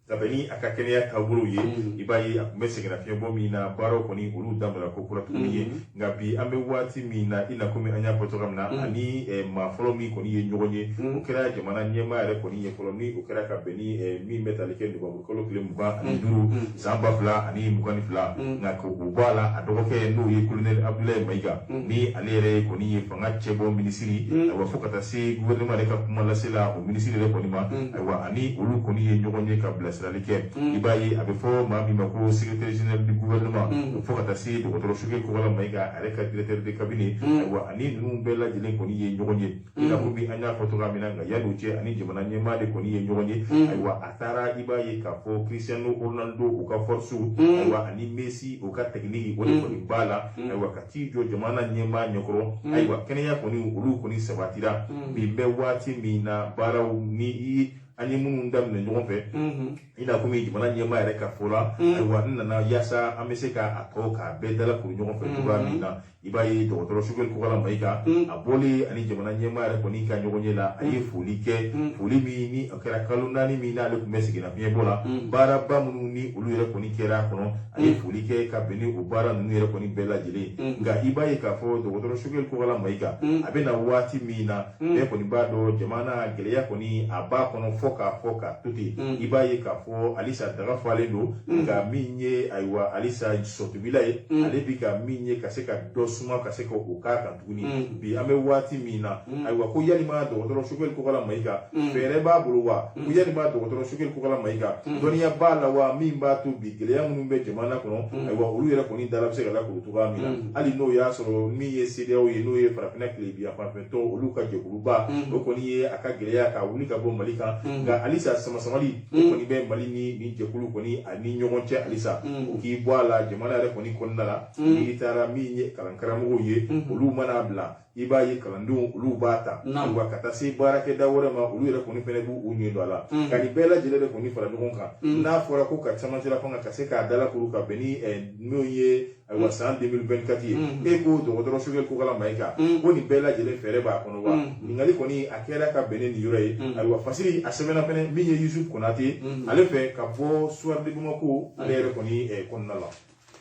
ka bɛn ni a ka kɛnɛya taabolow ye, i b'a ye a tun bɛ sɛgɛnnafiɲɛbɔ min na, baaraw kɔni olu daminɛna ko kura tuguni ye. Nka bi an bɛ waati min na, i n'a komi an y'a fɔ cogoya min na, ani maa fɔlɔ min kɔni ye ɲɔgɔn ye, o kɛra jamana ɲɛmaa yɛrɛ kɔni ye fɔlɔ, ni o kɛra ka bɛn ni min bɛ tali kɛ nowanburu kalo tile 25 san 2022. Nka k'o bɔ a la, a dɔgɔkɛ n'o ye kolonɛli Abudulayi Mayiga, ni ale yɛrɛ kɔni ye fanga cɛbɔ minisiri, ayiwa, fo ka taa se gouvernement yɛrɛ ka kuma lase la, o minisiri yɛrɛ kɔni ma, ayiwa, ani olu kɔni ye ɲɔgɔn ye ka bilasirali kɛ. I b'a ye a bɛ fɔ maa min ma ko secrétaire général du gouvernement, fo ka taa se dɔgɔtɔrɔ Sogɛli Kokala Mayiga a yɛrɛ ka directeur de cabinet, ayiwa, ani ninnu bɛɛ lajɛlen kɔni ye ɲɔgɔn ye, i n'a komi an y'a fɔ cogoya min na. Nka yanni o cɛ, ani jamana ɲɛmaa de kɔni ye ɲɔgɔn ye. Ayiwa, a taara, i b'a ye k'a fɔ Cristiano Ronaldo o ka force, ayiwa, ani Messi o ka technique, o de kɔni b'a la, ayiwa, ka t'i jɔ jamana ɲɛmaa ɲɛkɔrɔ. Ayiwa, kɛnɛya kɔni olu kɔni sabatira. Bi bɛ waati min na, baaraw ni i an ye minnu daminɛ ɲɔgɔn fɛ, i n'a komi jamana ɲɛmaa yɛrɛ ka fɔ la, ayiwa, n nana yaasa an bɛ se k'a tɔ k'a bɛɛ dalakuru ɲɔgɔn fɛ cogoya min na. I b'a ye dɔgɔtɔrɔ Sogɛli Kokala Mayiga, a bɔlen ani jamana ɲɛmaa yɛrɛ kɔni ka ɲɔgɔn ye la, a ye foli kɛ, foli min ni a kɛra kalo 4 min n'ale tun bɛ sɛgɛnnafiɲɛbɔ la, baaraba minnu ni olu yɛrɛ kɔni kɛra a kɔnɔ, a ye foli kɛ ka bɛn ni o baara ninnu yɛrɛ kɔni bɛɛ lajɛlen. Nka i b'a ye k'a fɔ dɔgɔtɔrɔ Sogɛli Kokala Mayiga, a bɛ na waati min na, bɛɛ kɔni b'a dɔn jamana gɛlɛya kɔni a b'a kɔnɔ. fɔ k'a fɔ k'a to ten, i b'a ye k'a fɔ halisa daga falen don, nka min ye ayiwa halisa sɔtubila ye, ale bi ka min ye ka se ka dɔ suma ka se ka o k'a kan tuguni. Bi an bɛ waati min na, ayiwa ko yalima dɔgɔtɔrɔ Choguel Kokalla Maïga fɛɛrɛ b'a bolo wa? Ko yalima dɔgɔtɔrɔ Choguel Kokalla Maïga dɔnniya b'a la wa, min b'a to bi gɛlɛya minnu bɛ jamana kɔnɔ, ayiwa olu yɛrɛ kɔni dala bɛ se ka lakuru cogoya min na, hali n'o y'a sɔrɔ min ye CEDEAO ye, n'o ye farafinna tilebinyanfanfɛtɔ olu ka jɛkuluba, o kɔni ye a ka gɛlɛya ka wuli ka bɔ Mali kan, nka halisa sama-samali o kɔni bɛ Mali ni jɛkulu kɔni a ni ɲɔgɔn cɛ halisa. O k'i bɔ a la jamana yɛrɛ kɔni kɔnɔna la, n'i taara min ye kalankaramɔgɔw ye, olu mana bila, i b'a ye kalandenw olu b'a ta, ayiwa ka taa se baarakɛda wɛrɛ ma, olu yɛrɛ kɔni fɛnɛ b'u ɲɛ don a la, ka nin bɛɛ lajɛlen de kɔni fara ɲɔgɔn kan. N'a fɔra ko ka camancɛla fanga ka se k'a dalakuru ka bɛn ni n'o ye ayiwa san 2024 ye, e ko dɔgɔtɔrɔ Choguel Kokalla Maïga ko nin bɛɛ lajɛlen fɛɛrɛ b'a kɔnɔ wa? Ɲininkali kɔni a kɛra ka bɛn ni nin yɔrɔ ye. Ayiwa fasiri a sɛbɛnna fɛnɛ min ye Youssouf Konate ale fɛ ka bɔ Soir de Bamako ale yɛrɛ kɔni kɔnɔna la.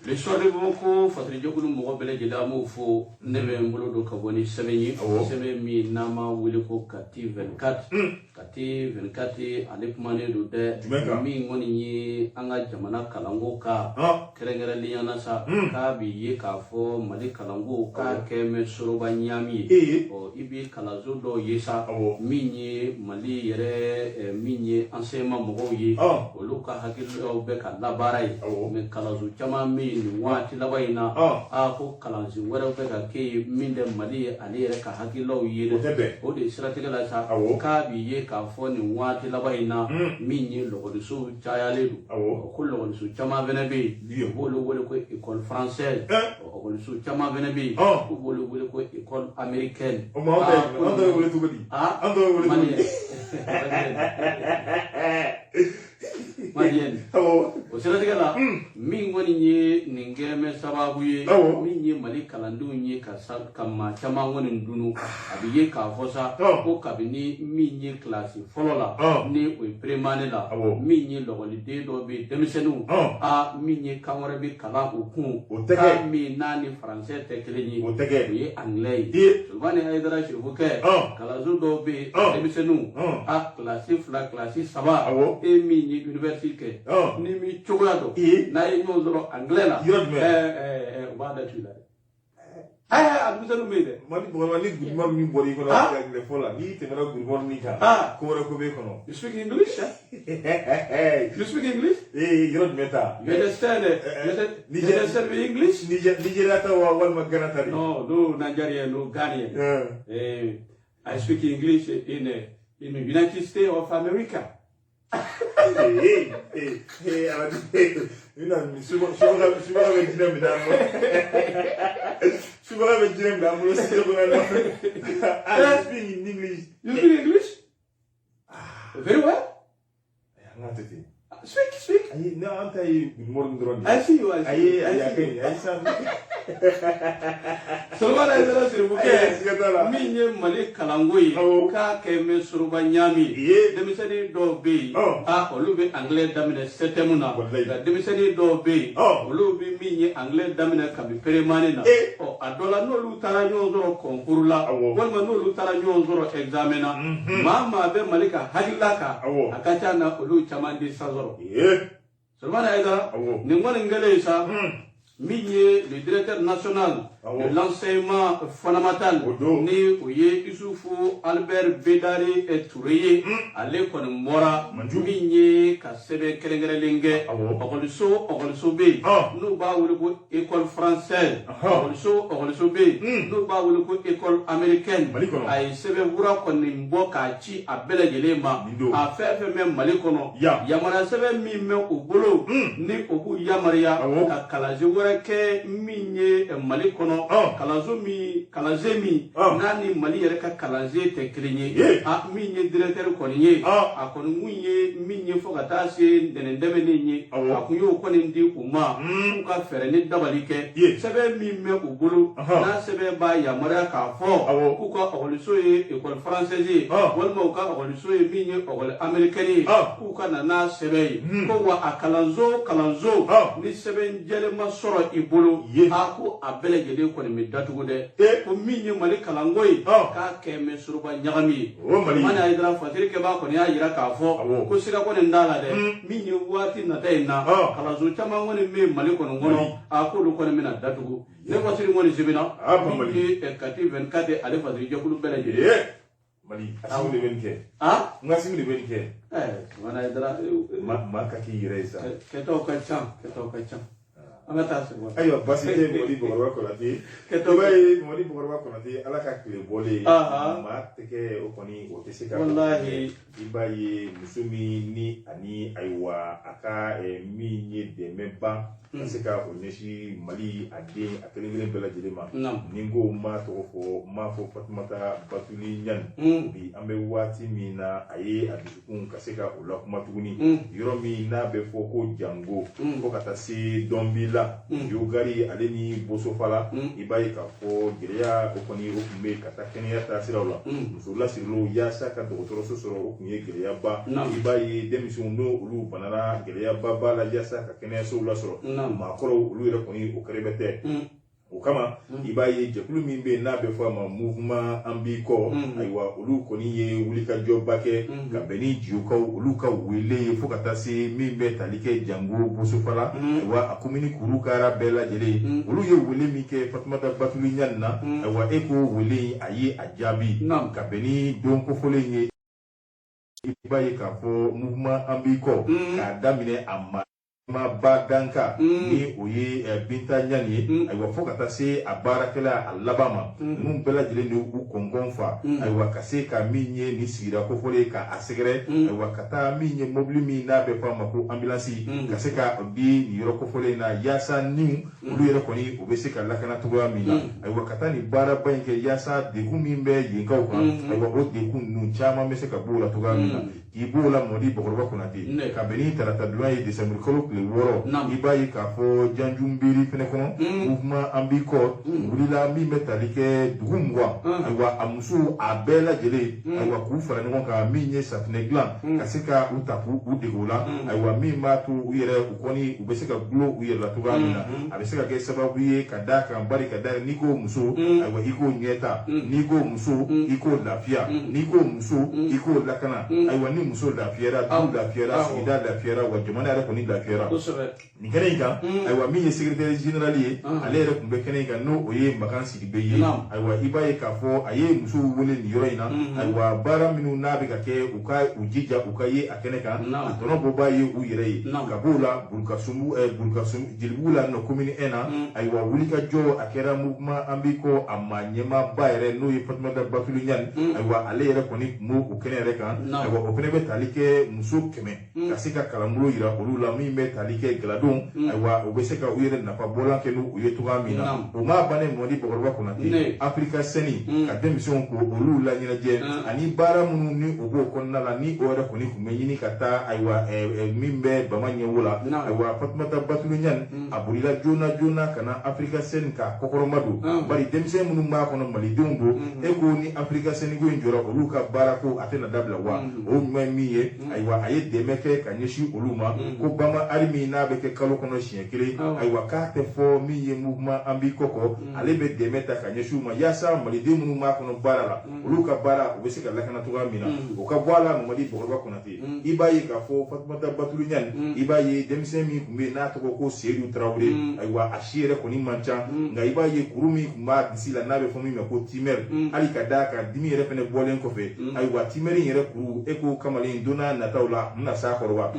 Le Soir de Bamako fasirijɛkulu mɔgɔ bɛɛ lajɛlen, an b'o fo. Ne bɛ n bolo don ka bɔ ni sɛbɛn ye, sɛbɛn min n'an b'a wele ko Kati 24. Kati 24, ale kumanen don dɛ, min kɔni ye an ka jamana kalanko ka kɛrɛnkɛrɛnnenya na sa, k'a bi ye k'a fɔ Mali kalanko k'a kɛ mɛ soroba ɲaami ye. Ɔ i bɛ kalanso dɔw ye sa, min ye Mali yɛrɛ, min ye enseignement mɔgɔw ye, olu ka hakililaw bɛ ka labaara ye, mais kalanso caman bɛ yen nin waati laban in na, a ko kalansen wɛrɛw bɛ ka kɛ yen min tɛ Mali ye ale yɛrɛ ka hakililaw ye dɛ. O de siratigɛ la sa, k'a bi ye k'a fɔ nin waati laban in na, min ye lɔgɔlisow cayalen don, ko lɔgɔliso caman fɛnɛ bɛ yen, u b'olu wele ko école française, ɔkɔliso caman fɛnɛ bɛ yen, k'u b'olu wele ko école américaine. O ma an tɔ wele cogo di? An tɔ wele cogo di? Maliyɛn. O siratigɛ la, min kɔni ye nin kɛmɛ sababu ye, min ye Mali kalandenw ye ka maa caman kɔni dunu, a bɛ ye k'a fɔ sa ko kabini min ye kilasi fɔlɔ la, ni o ye première année la, min ye lɔgɔliden dɔw bɛ yen, denmisɛnninw, a min ye kan wɛrɛ bɛ kalan u kun, kan min n'a ni faransɛ tɛ kelen ye, o ye anglais ye. Solomani Hayidara Sirifukɛ, kalanso dɔw bɛ yen, denmisɛnninw, a kilasi 2, kilasi 3, e min ye université kɛ, ni min cogoya dɔn, n'a ye ɲɔgɔn sɔrɔ anglais la, u b'a datugu i la dɛ. A denmisɛnninw bɛ yen dɛ. Mali mɔgɔ ni gudumar min bɔra i kɔnɔ anglais fɔ la, n'i tɛmɛna gudumar min kan, ko wɛrɛ ko b'e kɔnɔ. You speak English? You speak English? Ee, yɔrɔ jumɛn ta? You understand? You understand me English? Nigeria ta wa walima Ghana ta de? No, no Nigerian, no Ghanaian. I speak English in the United States of America. Subaga bɛ jinɛ minɛ an bolo. Subaga bɛ jinɛ minɛ an bolo studio kɔnɔ. I speak in English. You speak English? Very well. An ka to ten. Speak, speak. Ayi, ne an ta ye good morning dɔrɔn de. I see you, I see you. Ayi, ayi, a ka ɲi. Ayi sa. Solomani Hayidara Sirifukɛ, min ye Mali kalanko ye, k'a kɛ mɛ soroba ɲaami ye. Denmisɛnnin dɔw bɛ yen, a olu bɛ anglais daminɛ septième na, nka denmisɛnnin dɔw bɛ yen, olu bɛ min ye anglais daminɛ kabi première année na. Ɔ a dɔ la, n'olu taara ɲɔgɔn sɔrɔ concours la, walima n'olu taara ɲɔgɔn sɔrɔ examen na, maa bɛ Mali ka hakilila kan, a ka ca na olu caman tɛ san sɔrɔ. Solomani Hayidara, nin kɔni kɛlen sa, min ye le directeur national de l'enseignement fondamental, ni o ye Isufu Albert Bedari Touré ye, ale kɔni bɔra min ye ka sɛbɛn kɛrɛnkɛrɛnlen kɛ. Ɔkɔliso bɛ yen n'u b'a wele ko école française, ɔkɔliso bɛ yen n'u b'a wele ko école américaine. A ye sɛbɛn kura kɔni bɔ k'a ci a bɛɛ lajɛlen ma, a fɛn fɛn bɛ Mali kɔnɔ, yamaruya sɛbɛn min bɛ u bolo, ni o b'u yamaruya ka kalansen wɛrɛ kɛ min ye Mali kɔnɔ, kalanso min, kalansen min n'a ni Mali yɛrɛ ka kalansen tɛ kelen ye. A min ye directeur kɔni ye, a kɔni kun ye min ye fo ka taa se ntɛnɛn tɛmɛnen ye, a kun y'o kɔni di u ma k'u ka fɛɛrɛ ni dabali kɛ. Sɛbɛn min bɛ u bolo, n'a sɛbɛn b'a yamaruya k'a fɔ k'u ka ɔkɔliso ye école française ye, walima u ka ɔkɔliso ye min ye école américaine ye, k'u ka na n'a sɛbɛn ye. Ko wa a kalanso ni sɛbɛn jɛlen ma sɔrɔ sɔrɔ i bolo, a ko a bɛɛ lajɛlen kɔni bɛ datugu dɛ. Ko min ye Mali kalanko ye, k'a kɛ mɛ soroba ɲagami ye. Tumani Hayidara, fasiri kɛbaa kɔni y'a yira k'a fɔ ko siga kɔni t'a la dɛ, min ye waati nata in na, kalanso caman kɔni bɛ Mali kɔni kɔnɔ, a k'olu kɔni bɛna datugu. Ne fasiri kɔni sɛbɛnna min ye Kati 24, ale fasiri jɛkulu bɛɛ lajɛlen. Mali, Asimi de bɛ nin kɛ. N ka Asimi de bɛ nin kɛ. Tumani Hayidara. Maa ka k'i yɛrɛ ye sa. Kɛtaw ka ca, kɛtaw ka ca. An ka taa segu. Ayiwa, baasi tɛ Mamadi Bakɔrɔba Konate. I b'a ye Mamadi Bakɔrɔba Konate, Ala ka tile bɔlen, maa tɛgɛ o kɔni o tɛ se ka. Walahi. I b'a ye muso min ni ani ayiwa a ka min ye dɛmɛba ka se ka o ɲɛsin Mali a den a kelen kelen bɛɛ lajɛlen ma. Ni n ko n b'a tɔgɔ fɔ, n b'a fɔ Fatumata Batuli Ɲani. Bi an bɛ waati min na, a ye a dusukun ka se ka o lakuma tuguni. Yɔrɔ min n'a bɛ fɔ ko Jango, fo ka taa se Dɔnbila, Yogari ale ni Bosofala, i b'a ye k'a fɔ gɛlɛya o kɔni o tun bɛ ka taa kɛnɛya taasiraw la. Muso lasirilenw yaasa ka dɔgɔtɔrɔso sɔrɔ, o tun ye gɛlɛyaba. I b'a ye denmisɛnw n'o olu banana, gɛlɛyaba b'a la yaasa ka kɛnɛyasow lasɔrɔ. Maakɔrɔw olu yɛrɛ kɔni o kɛrɛbɛ tɛ. O kama i b'a ye jɛkulu min bɛ yen n'a bɛ fɔ a ma Mouvement An B'i Kɔ, ayiwa olu kɔni ye wulikajɔba kɛ ka bɛn ni Jiyokaw olu ka wele ye, fo ka taa se min bɛ tali kɛ Jango, Bosofala, ayiwa a komini kurukara bɛɛ lajɛlen. Olu ye wele min kɛ Fatumata Batuli Ɲani na, ayiwa e ko wele in a ye a jaabi ka bɛn ni don kofɔlen ye. I b'a ye k'a fɔ Mouvement An B'i Kɔ k'a daminɛ a ma ma ba danka ni o ye Binta Ɲani ye, ayiwa fo ka taa se a baarakɛla a laban ma, ninnu bɛɛ lajɛlen de y'u kɔnkɔn fa, ayiwa ka se ka min ye nin sigida kofɔlen ka a sɛgɛrɛ, ayiwa ka taa min ye mobili min n'a bɛ fɔ a ma ko ambulance, ka se ka di nin yɔrɔ kofɔlen na yaasa niw olu yɛrɛ kɔni u bɛ se ka lakana cogoya min na. Ayiwa ka taa nin baaraba in kɛ yaasa degun min bɛ yenkaw kan, ayiwa o degun ninnu caman bɛ se ka b'o la cogoya min na. K'i b'o la Mɔdi Bakɔrɔba Konate, ka bɛn ni tarata donya ye, desanburu kalo tile 6, i b'a ye k'a fɔ Janjunbiri fɛnɛ kɔnɔ, Mouvement An B'i Kɔ wulila min bɛ tali kɛ dugu 20, ayiwa a musow a bɛɛ lajɛlen, ayiwa k'u fara ɲɔgɔn kan min ye safinɛ dilan, ka se ka u ta k'u dege o la, ayiwa min b'a to u yɛrɛ u kɔni u bɛ se ka gulon u yɛrɛ la cogoya min na. A bɛ se ka kɛ sababu ye ka d'a kan, bari ka da n'i ko muso, ayiwa i k'o ɲɛta, n'i ko muso i k'o lafiya, n'i ko muso i k'o lakana, ayiwa ni muso lafiyara, du lafiyara, sigida lafiyara, wa jamana yɛrɛ kɔni lafiyara. Nin kɛnɛ in kan, ayiwa min ye secrétaire général ye, ale yɛrɛ tun bɛ kɛnɛ in kan, n'o o ye Makan Sidibe ye. Ayiwa i b'a ye k'a fɔ a ye musow wele nin yɔrɔ in na, ayiwa baara minnu n'a bɛ ka kɛ, u ka u jija u ka ye a kɛnɛ kan, a tɔnɔ bɔbaa ye u yɛrɛ ye. Ka b'o la Burukasumbu, Burukasumbu Jelibugu la nɔ commune 1 na, ayiwa wulikajɔ a kɛra Mouvement An B'i Kɔ a maa ɲɛmaaba yɛrɛ, n'o ye Fatumata Batuli Ɲani, ayiwa ale yɛrɛ kɔni tun b'o kɛnɛ yɛrɛ kan. Ayiwa o fana bɛ tali kɛ muso 100 ka se ka kalanbolo yira olu la min bɛ tali kɛ galadon, ayiwa u bɛ se ka u yɛrɛ nafa bɔlan kɛ n'u ye cogoya min na. O ma bannen Mɔdi Bakɔrɔba Konate, Africa Sɛni ka denmisɛnw ko olu la ɲɛnajɛ ani baara minnu ni o b'o kɔnɔna la, ni o yɛrɛ kɔni tun bɛ ɲini ka taa ayiwa min bɛ Bama ɲɛwo la, ayiwa Fatumata Batuli Ɲani a bolila joona joona ka na Africa Sɛni k'a kɔkɔrɔma don, bari denmisɛn minnu b'a kɔnɔ malidenw don. E ko ni Africa Sɛni ko in jɔra, olu ka baara ko a tɛna dabila wa? O ɲuman ye min ye, ayiwa a ye dɛmɛ kɛ ka ɲɛsin olu ma, ko Bama ari min n'a bɛ kɛ kalo kɔnɔ siɲɛ kelen, ayiwa k'a tɛ fɔ min ye Mouvement An B'i Kɔ kɔ, ale bɛ dɛmɛ ta ka ɲɛsin u ma yaasa maliden minnu b'a kɔnɔ baara la, olu ka baara u bɛ se ka lakana cogoya min na. O ka bɔ a la Mamadi Bakɔrɔba Konate, i b'a ye k'a fɔ Fatumata Batuli Ɲani, i b'a ye denmisɛn min tun bɛ yen n'a tɔgɔ ko Seydou Tarawele, ayiwa a si yɛrɛ kɔni man ca, nka i b'a ye kuru min tun b'a disi la n'a bɛ fɔ min ma ko tumeur, hali ka d'a kan dimi yɛrɛ fɛnɛ bɔlen kɔfɛ, ayiwa tumeur in yɛrɛ kuru, e ko kamalen don n'a nataw la a bɛna s'a kɔrɔ wa?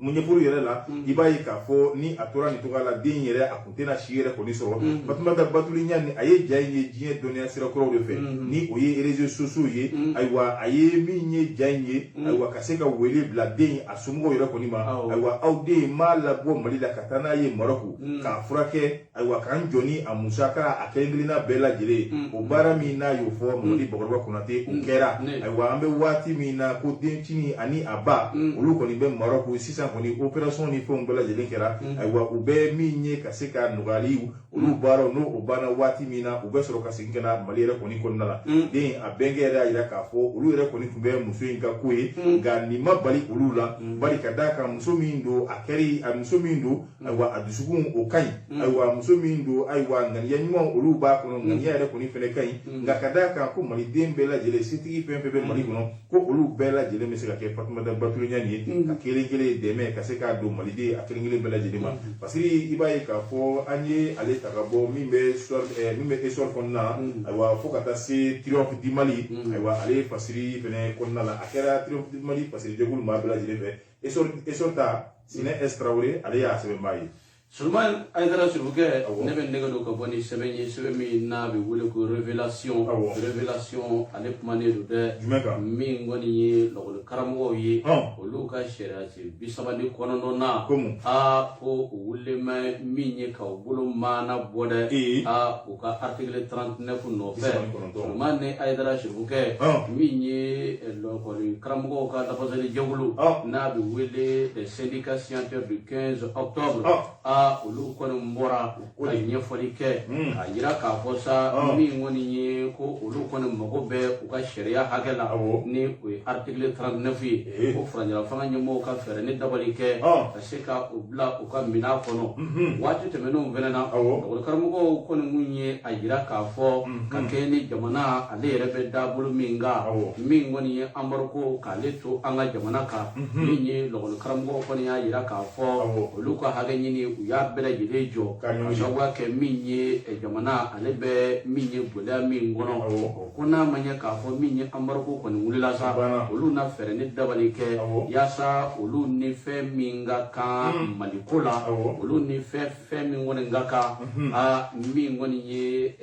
Mun ɲɛfɔli yɛrɛ la, i b'a ye k'a fɔ ni a tora nin cogoya la, den yɛrɛ a kun tɛna si yɛrɛ kɔni sɔrɔ. Fatumata Batuli Ɲani a ye ja in ye diɲɛ dɔnniya sira kuraw de fɛ, ni o ye réseaux sociaux ye, ayiwa a ye min ye ja in ye, ayiwa ka se ka wele bila den a somɔgɔw yɛrɛ kɔni ma, ayiwa aw den m'a labɔ Mali la ka taa n'a ye Marɔku k'a furakɛ, ayiwa k'an jɔ ni a musaka a kelen kelenna bɛɛ lajɛlen. O baara min n'a y'o fɔ Mamadi Bakɔrɔba Konate, o kɛra. Ayiwa an bɛ waati min na ko dencinin ani a ba olu kɔni bɛ Marɔku sisan. sisan kɔni opération ni fɛnw bɛɛ lajɛlen kɛra, ayiwa, u bɛ min ye ka se ka nɔgɔyali olu baaraw n'o o banna waati min na, u bɛ sɔrɔ ka segin ka na Mali yɛrɛ kɔni kɔnɔna la. Den a bɛnkɛ yɛrɛ y'a jira k'a fɔ olu yɛrɛ kɔni tun bɛ muso in ka ko ye, nka nin ma bali olu la, bari ka d'a kan muso min don, a kɛri a muso min don, ayiwa, a dusukun o ka ɲi, ayiwa, muso min don, ayiwa, ŋaniya ɲuman olu b'a kɔnɔ, ŋaniya yɛrɛ kɔni fɛnɛ ka ɲi. Nka ka d'a kan ko maliden bɛɛ lajɛlen, setigi fɛn fɛn bɛ Mali kɔnɔ, ko olu bɛɛ lajɛlen bɛ se ka kɛ Fatumata Batuli Ɲani ye, ka kelen kelen dɛmɛ ka se k'a don maliden a kelen kelen bɛɛ lajɛlen ma. Parce que i b'a ye k'a fɔ an ye ale ta ka bɔ min bɛ min bɛ Essor kɔnɔna, ayiwa, fo ka taa se Triomphe du Mali, ayiwa, ale fasiri fɛnɛ kɔnɔna la, a kɛra Triomphe du Mali fasiri jɛkulu maa bɛɛ lajɛlen fɛ. Essor ta Sinɛ S Tarawele, ale y'a sɛbɛnbaa ye. Suleman Ayidara Surukɛ, ne bɛ nɛgɛ don ka bɔ ni sɛbɛn ye, sɛbɛn min n'a bɛ wele ko Révélation. Révélation, ale kumanen don dɛ. Jumɛn kan? Min kɔni ye lakɔli karamɔgɔw ye, olu ka sariya sen 39nan, aa, ko u wulilen bɛ min ye ka u bolo maana bɔ dɛ, aa, u ka article 39 nɔfɛ. Suleman ni Ayidara Surukɛ, min ye lakɔli karamɔgɔw ka lafasali jɛkulu n'a bɛ wele les syndicats signataires du 15 octobre, aa, olu kɔni bɔra ka ɲɛfɔli kɛ k'a jira k'a fɔ sa, min kɔni ye ko olu kɔni mago bɛ u ka sariya hakɛ la, ni o ye article 39 ye, ko furancɛla fanga ɲɛmɔgɔw ka fɛɛrɛ ni dabali kɛ ka se ka o bila u ka minɛn kɔnɔ. Waati tɛmɛnenw fɛnɛ na, lakɔli karamɔgɔw kɔni mun ye a jira k'a fɔ ka kɛ ni jamana ale yɛrɛ bɛ dabolo min kan, min kɔni ye embargo k'ale to an ka jamana kan, min ye lakɔli karamɔgɔw kɔni y'a jira k'a fɔ olu ka hakɛ ɲini, u y'a bɛɛ lajɛlen jɔ ka sababuya kɛ min ye jamana ale bɛ min ye gɛlɛya min kɔnɔ. Ko n'a ma ɲɛ k'a fɔ min ye embargo kɔni wulila sa, olu na fɛɛrɛ ni dabali kɛ yaasa olu ni fɛn min ka kan Maliko la, olu ni fɛn min kɔni ka kan, aa, min kɔni ye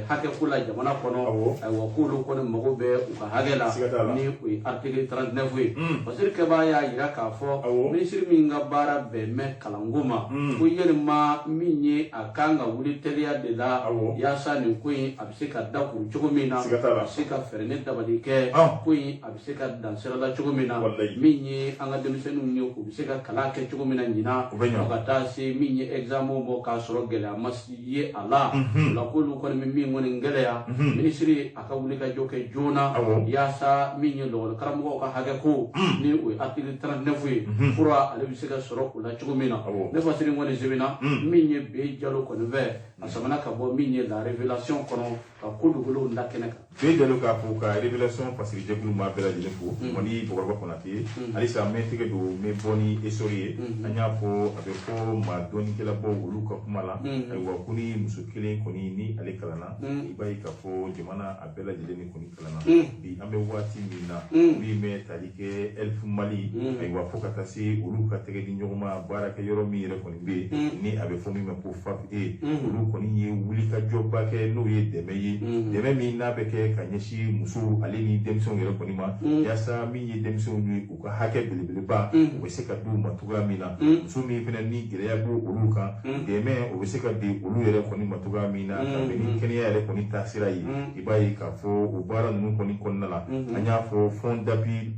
hakɛ ko la jamana kɔnɔ, ayiwa, k'olu kɔni mago bɛ u ka hakɛ la, ni o ye article 39 ye. Fasiri kɛbaa y'a jira k'a fɔ minisiri min ka baara bɛn bɛ kalanko ma, ko yɛlɛma min ye a kan ka wuli teliya de la yaasa nin ko in a bɛ se ka dakuru cogo min na, a bɛ se ka fɛɛrɛ ni dabali kɛ, ko in a bɛ se ka dan sira la cogo min na, min ye an ka denmisɛnninw ye, u bɛ se ka kalan kɛ cogo min na ɲinan, fo ka taa se min ye examen bɔ k'a sɔrɔ gɛlɛya ma ye a la. O la, k'olu kɔni bɛ min kɔni gɛlɛya, minisiri a ka wuli ka jɔ kɛ joona yaasa min ye lakɔli karamɔgɔw ka hakɛ ko, ni o ye article 39 ye, fura ale bɛ se ka sɔrɔ o la cogo min na. Ne fasiri kɔni sɛbɛnna min ye B Jalo kɔni fɛ, a samana ka bɔ min ye La Révélation kɔnɔ, ka ko dogolenw da kɛnɛ kan. B Jalo k'a fo, ka Révélation fasiri jɛkulu maa bɛɛ lajɛlen fo. Mali Bakɔrɔba Konate, halisa n bɛ tɛgɛ don, n bɛ bɔ ni Essor ye. An y'a fɔ, a bɛ fɔ maa dɔnnikɛlabaw olu ka kuma la, ayiwa, ko ni muso kelen kɔni ni ale kalanna, i b'a ye k'a fɔ jamana a bɛɛ lajɛlen ni kɔni kalanna. Bi an bɛ waati min na, min bɛ tali kɛ Elf Mali, ayiwa, fo ka taa se olu ka tɛgɛ di ɲɔgɔn ma baarakɛ yɔrɔ min yɛrɛ kɔni bɛ yen, ni a bɛ fɔ min ma ko FAFE, olu kɔni ye wulikajɔba kɛ, n'o ye dɛmɛ ye, dɛmɛ min n'a bɛ kɛ ka ɲɛsin musow ale ni denmisɛnw yɛrɛ kɔni ma, yaasa min ye denmisɛnw ye, u ka hakɛ belebeleba u bɛ se ka d'u ma cogoya min na, muso min fana ni gɛlɛya b'o olu kan, dɛmɛ o bɛ se ka di olu yɛrɛ kɔni ma cogoya min na, ka bɛn ni kɛnɛya yɛrɛ kɔni taasira ye. I b'a ye k'a fɔ o baara ninnu kɔni kɔnɔna la, an y'a fɔ fonds d'appui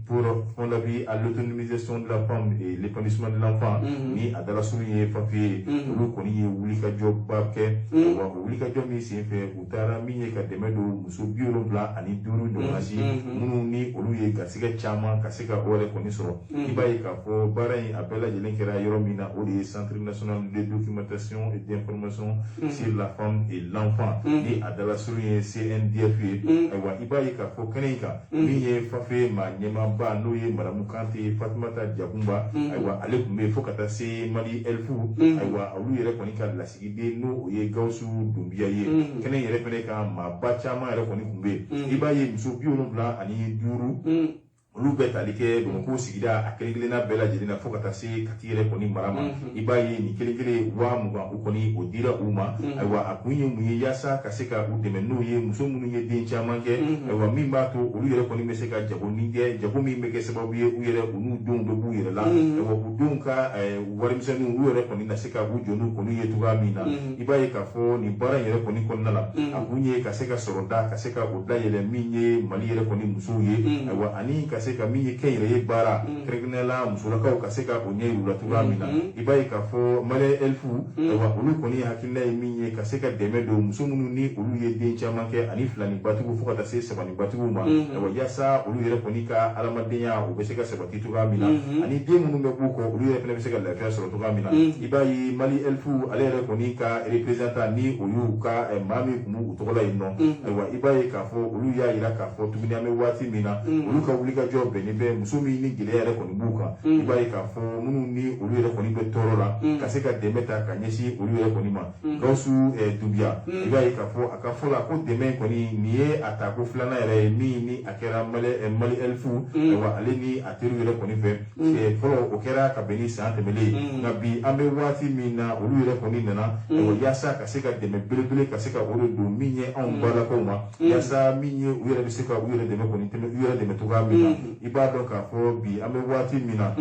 à l'autonomisation de la femme et l'épanouissement de l'enfant, ni a dalasurun ye FAFE ye, olu kɔni ye wulikajɔba kɛ. Wa o wulikajɔ min senfɛ, u taara min ye ka dɛmɛ don muso 75 ɲɔgɔnna si minnu ni olu ye garisɛgɛ caman ka se ka o yɛrɛ kɔni sɔrɔ. I b'a ye k'a fɔ baara in a bɛɛ lajɛlen kɛra yɔrɔ min na, o de ye Centre national de documentation et d'information sur la femme et l'enfant, ni a dalasurun ye CNDF ye. Ayiwa, i b'a ye k'a fɔ kɛnɛ in kan, min ye FAFE maa ɲɛmaaba, n'o ye Madamu Kante Fatumata Jakunba, ayiwa, ale tun bɛ yen, fo ka taa se Mali Elfu, ayiwa, olu yɛrɛ kɔni ka lasigiden, n'o o ye Gawusu Dunbiya ye. Kɛnɛ in yɛrɛ fɛnɛ kan, maaba caman yɛrɛ kɔni tun bɛ yen. I b'a ye muso 75, olu bɛɛ tali kɛ Bamakɔ sigida a kelen kelenna bɛɛ lajɛlen na, fo ka taa se Kati yɛrɛ kɔni mara ma. I b'a ye nin kelen kelen 20,000, u kɔni o dira u ma. Ayiwa, a kun ye mun ye? Yaasa ka se ka u dɛmɛ, n'o ye muso minnu ye den caman kɛ, ayiwa, min b'a to olu yɛrɛ kɔni bɛ se ka jagoni kɛ, jago min bɛ kɛ sababu ye u yɛrɛ u n'u denw bɛ b'u yɛrɛ la, ayiwa, u denw ka warimisɛnninw, u yɛrɛ kɔni na se ka u jɔ n'u kɔni ye cogoya min na. I b'a ye k'a fɔ nin baara in yɛrɛ kɔni kɔnɔna la, a kun ye ka se ka sɔrɔ da ka se ka o dayɛlɛ min ye Mali yɛrɛ kɔni musow ye, ayiwa, ani ka se se ka min ye kɛnyɛrɛye baara kɛrɛnkɛrɛnnenya la musolakaw ka se ka o ɲɛ yir'u la cogoya min na. I b'a ye k'a fɔ Malien Health, ayiwa, olu kɔni hakilina ye min ye ka se ka dɛmɛ don muso minnu ni olu ye den caman kɛ ani filani batigiw fo ka taa se sabani batigiw ma, ayiwa, yaasa olu yɛrɛ kɔni ka adamadenya u bɛ se ka sabati cogoya min na, ani den minnu bɛ b'u kɔ, olu yɛrɛ fana bɛ se ka lafiya sɔrɔ cogoya min na. I b'a ye Mali Health, ale yɛrɛ kɔni ka représentant, ni o y'u ka maa min tun b'u tɔgɔ la yen nɔ, ayiwa, i b'a ye k'a fɔ olu y'a yira k'a fɔ tuguni an bɛ waati min na, olu ka wulikajɔ bɛnnen bɛ muso min ni gɛlɛya yɛrɛ kɔni b'u kan. I b'a ye k'a fɔ minnu ni olu yɛrɛ kɔni bɛ tɔɔrɔ la, ka se ka dɛmɛ ta ka ɲɛsin olu yɛrɛ kɔni ma. Gawusu Dunbiya, i b'a ye k'a fɔ a ka fɔ la ko dɛmɛ in kɔni, nin ye a tako filanan yɛrɛ ye min ni a kɛra Mali Health, ayiwa, ale ni a teriw yɛrɛ kɔni fɛ. Fɔlɔ, o kɛra ka bɛn ni san tɛmɛlen ye, nka bi an bɛ waati min na, olu yɛrɛ kɔni nana, ayiwa, yaasa ka se ka dɛmɛ belebele ka se ka o de don min ye anw balakaw ma, yaasa min ye u yɛrɛ bɛ se ka u yɛrɛ dɛmɛ kɔni tɛmɛ u yɛrɛ dɛmɛ cogoya min na. I b'a dɔn k'a fɔ bi an bɛ waati min na,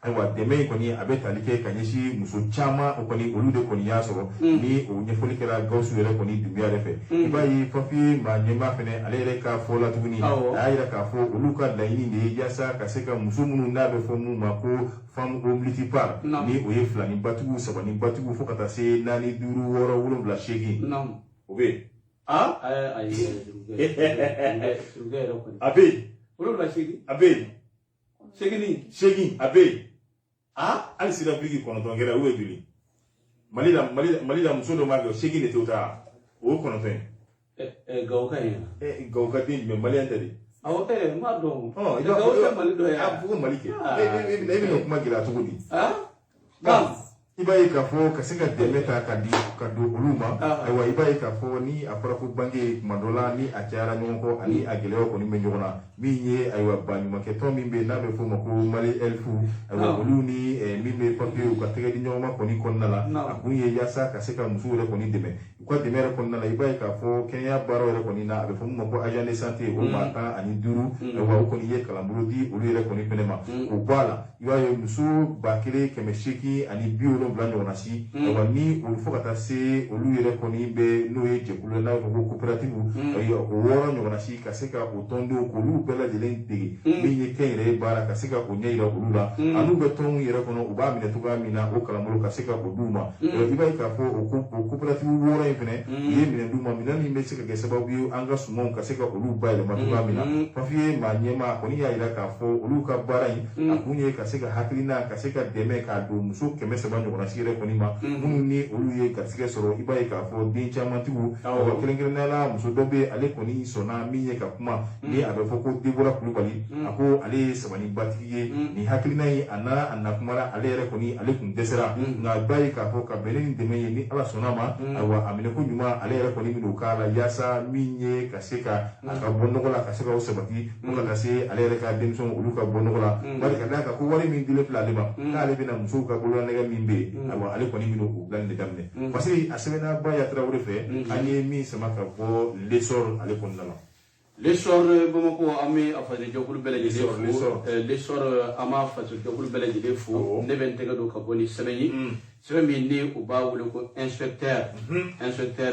ayiwa, dɛmɛ in kɔni a bɛ tali kɛ ka ɲɛsin muso caman, o kɔni olu de kɔni y'a sɔrɔ ni o ɲɛfɔli kɛra Gawusu yɛrɛ kɔni Dunbiya yɛrɛ fɛ. I b'a ye FAFIEE maa ɲɛmaa fɛnɛ, ale yɛrɛ ka fɔ la tuguni, a y'a yira k'a fɔ olu ka laɲini de ye yaasa ka se ka muso minnu n'a bɛ fɔ mun ma ko femme au multipare, ni o ye filani batigiw, sabani batigiw, fo ka taa se naani, duuru, wɔɔrɔ, wolonwula, seegin, o bɛ yen. Ayi, surukɛ yɛrɛ kɔni. A bɛ yen. Wolonwula, seegin. A bɛ yen. Seegin. Seegin, a bɛ yen. Hali sirafiliki 9 kɛra, o ye joli Mali la? Mali la, muso dɔ b'a kɛ seegin de t'o ta, o ye 9 ye. Gawo ka ɲi. Ye. Gawo ka den jumɛn? Malien tɛ de? Awɔ, n b'a dɔn. Gawo tɛ Mali dɔ ye. A fɔ ko Mali kɛ, e bɛna kuma gɛlɛya cogo di? I b'a ye k'a fɔ ka se ka dɛmɛ ta ka di ka don olu ma, ayiwa, i b'a ye k'a fɔ ni a fɔra ko bange, tuma dɔ la ni a cayara ɲɔgɔn kɔ ani a gɛlɛyaw kɔni bɛ ɲɔgɔn na. Min ye, ayiwa, baɲumankɛ tɔn min bɛ yen n'a bɛ f'o ma ko Mali Health, ayiwa, olu ni min bɛ papiye u ka tɛgɛ di ɲɔgɔn ma kɔni kɔnɔna la, a kun ye yaasa ka se ka musow yɛrɛ kɔni dɛmɛ u ka dɛmɛ yɛrɛ kɔnɔna la. I b'a ye k'a fɔ kɛnɛya baaraw yɛrɛ kɔni na, a bɛ fɔ min ma ko agent de santé, o maa 15, ayiwa, o kɔni ye kalanbolo di olu yɛrɛ kɔni fɛnɛ ma k'o bɔ a la. I b'a ye muso 1870 ɲɔgɔnna si, ayiwa, ni olu fo ka taa se olu yɛrɛ kɔni bɛ n'o ye jɛkulu ye n'a bɛ fɔ ko coopérative, ayiwa, o 6 ɲɔgɔnna si, ka se ka o tɔndenw k'olu bɛɛ lajɛlen dege min ye kɛnyɛrɛye baara, ka se ka o ɲɛ yira olu la, an'u bɛ tɔnw yɛrɛ kɔnɔ, u b'a minɛ cogoya min na, o kalanbolo ka se ka o d'u ma. I b'a ye k'a fɔ o coopérative 6 in fɛnɛ, u ye minɛn d'u ma, minɛn min bɛ se ka kɛ sababu ye an ka sumanw ka se ka olu bayɛlɛma cogoya min na. FAFIEE maa ɲɛmaa kɔni y'a yira k'a fɔ olu ka baara in, a kun ye ka se ka hakilina, ka se ka dɛmɛ k'a don muso 300 ɲɔgɔnna si yɛrɛ kɔni ma, minnu ni olu ye garisɛgɛ sɔrɔ. I b'a ye k'a fɔ den camantigiw, ayiwa, kɛrɛnkɛrɛnnenya la muso dɔ bɛ, ale kɔni sɔnna min ye ka kuma, ni a bɛ fɔ ko Debora Kulubali, a ko ale ye sabanibatigi ye. Nin hakilina in, a n'a a na kumara, ale yɛrɛ kɔni ale kun dɛsɛra, nka i b'a ye k'a fɔ ka bɛn ni nin dɛmɛ ye, ni Ala sɔnna ma, ayiwa, a minɛ ko ɲuman, ale yɛrɛ kɔni bɛn'o k'a la yaasa min ye ka se ka a ka bɔ nɔgɔ la, ka se ka o sabati fo ka taa se ale yɛrɛ ka denmisɛnw olu ka bɔ nɔgɔ la. Bari ka d'a kan ko wari min dilen filɛ ale ma, k'ale bɛna musow ka bololanɛgɛ min bɛ yen, ayiwa, ale kɔni bɛna o dilanni de daminɛ, parce que a sɛbɛnna Ba Tarawele fɛ, an ye min sama ka bɔ L'Essor ale kɔnɔna la. L'Essor Bamakɔ, an bɛ a fasojɛkulu bɛɛ lajɛlen fo. L'Essor, an b'a fasojɛkulu bɛɛ lajɛlen fo. Ne bɛ n tɛgɛ don ka bɔ ni sɛbɛn ye, sɛbɛn min ni u b'a wele ko inspecteur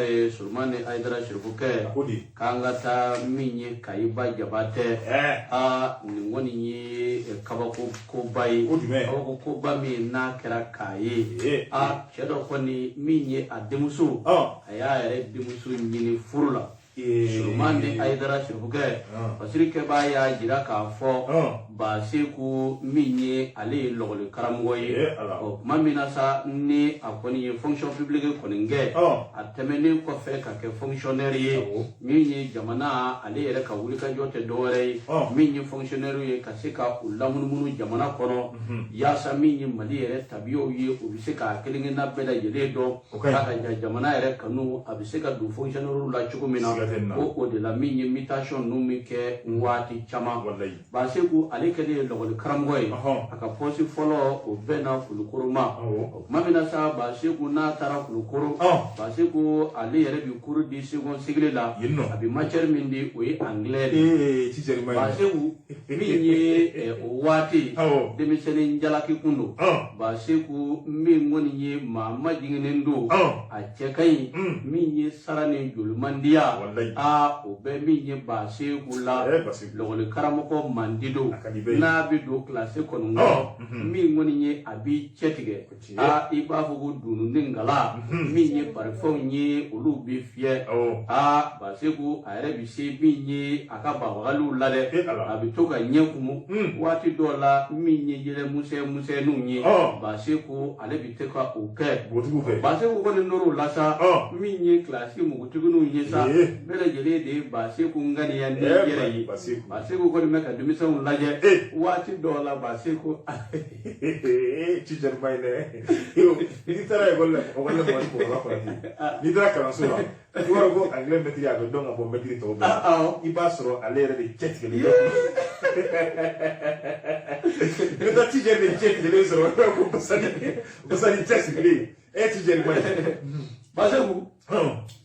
ye Solomani Hayidara Sirifukɛ, k'an ka taa min ye Kayiba Jabatɛ. Aa, nin kɔni ye kabako koba ye, kabako koba min n'a kɛra k'a ye. Aa, cɛ dɔ kɔni min ye a denmuso, a y'a yɛrɛ denmuso ɲini furu la. Solomani Hayidara Sirifukɛ, fasirikɛbaa y'a jira k'a fɔ Baseku min ye ale ye lɔgɔli karamɔgɔ ye. Ɔ, tuma min na sa ni a kɔni ye fonction publique kɔni kɛ, a tɛmɛnen kɔfɛ ka kɛ fonctionnaire ye, min ye jamana, ale yɛrɛ ka wulikajɔ tɛ dɔwɛrɛ ye min ye fonctionnaire ye ka se ka u lamunumunu jamana kɔnɔ, yaasa min ye Mali yɛrɛ tabiyaw ye, u bɛ se k'a kelen-kelenna bɛɛ lajɛlen dɔn, k'a ka ja jamana yɛrɛ kanu, a bɛ se ka don fonctionnaire la cogo min na. Ko o de la min ye mutation ninnu bɛ kɛ waati caman. Baseku ale kɛlen ye lɔgɔli karamɔgɔ ye, a ka poste fɔlɔ o bɛnna Kulukoro ma. O tuma min na sa, Baseku n'a taara Kulukoro, Baseku ale yɛrɛ bi cours di second cycle la, a bɛ matière min di, o ye anglais de ye. Baseku min ye o waati denmisɛnnin jalaki kun don. Baseku min kɔni ye maa majiginnen don, a cɛ ka ɲi, min ye sara ni jolimandiya. Aa, o bɛ min ye Baseku la, lɔgɔli karamɔgɔ mandi don. N'a bɛ don kilasi kɔni kɔnɔ, min kɔni ye a b'i cɛtigɛ, aa, i b'a fɔ ko dunun ni ngala min ye parifɛnw ye, olu bɛ fiyɛ. Aa, Baseku a yɛrɛ bɛ se min ye a ka babagaliw la dɛ, a bɛ to ka ɲɛ kumu waati dɔw la. Min ye yɛlɛ musɛn musɛnninw ye, Baseku ale bɛ to ka o kɛ. Baseku kɔni tor'o la sa. Min ye kilasi npogotigininw ye sa, bɛɛ lajɛlen de ye Baseku ŋaniya ni yɛrɛ ye. Baseku kɔni bɛ ka denmisɛnw lajɛ waati dɔw la. Baseku Teacher ma ye dɛ. N'i taara ekɔli la, ekɔli la, Mamadi Bɔkɔrɔba Konate, n'i taara kalanso la, i b'a dɔn ko anglais maître, a bɛ dɔn ka bɔ maître tɔw bɛɛ la. I b'a sɔrɔ ale yɛrɛ de cɛtigɛlen bɛ. I bɛ taa teacher de cɛtigɛlen sɔrɔ, i b'a fɔ ko Basani, Basani cɛsirilen. E teacher ma ye. Baseku,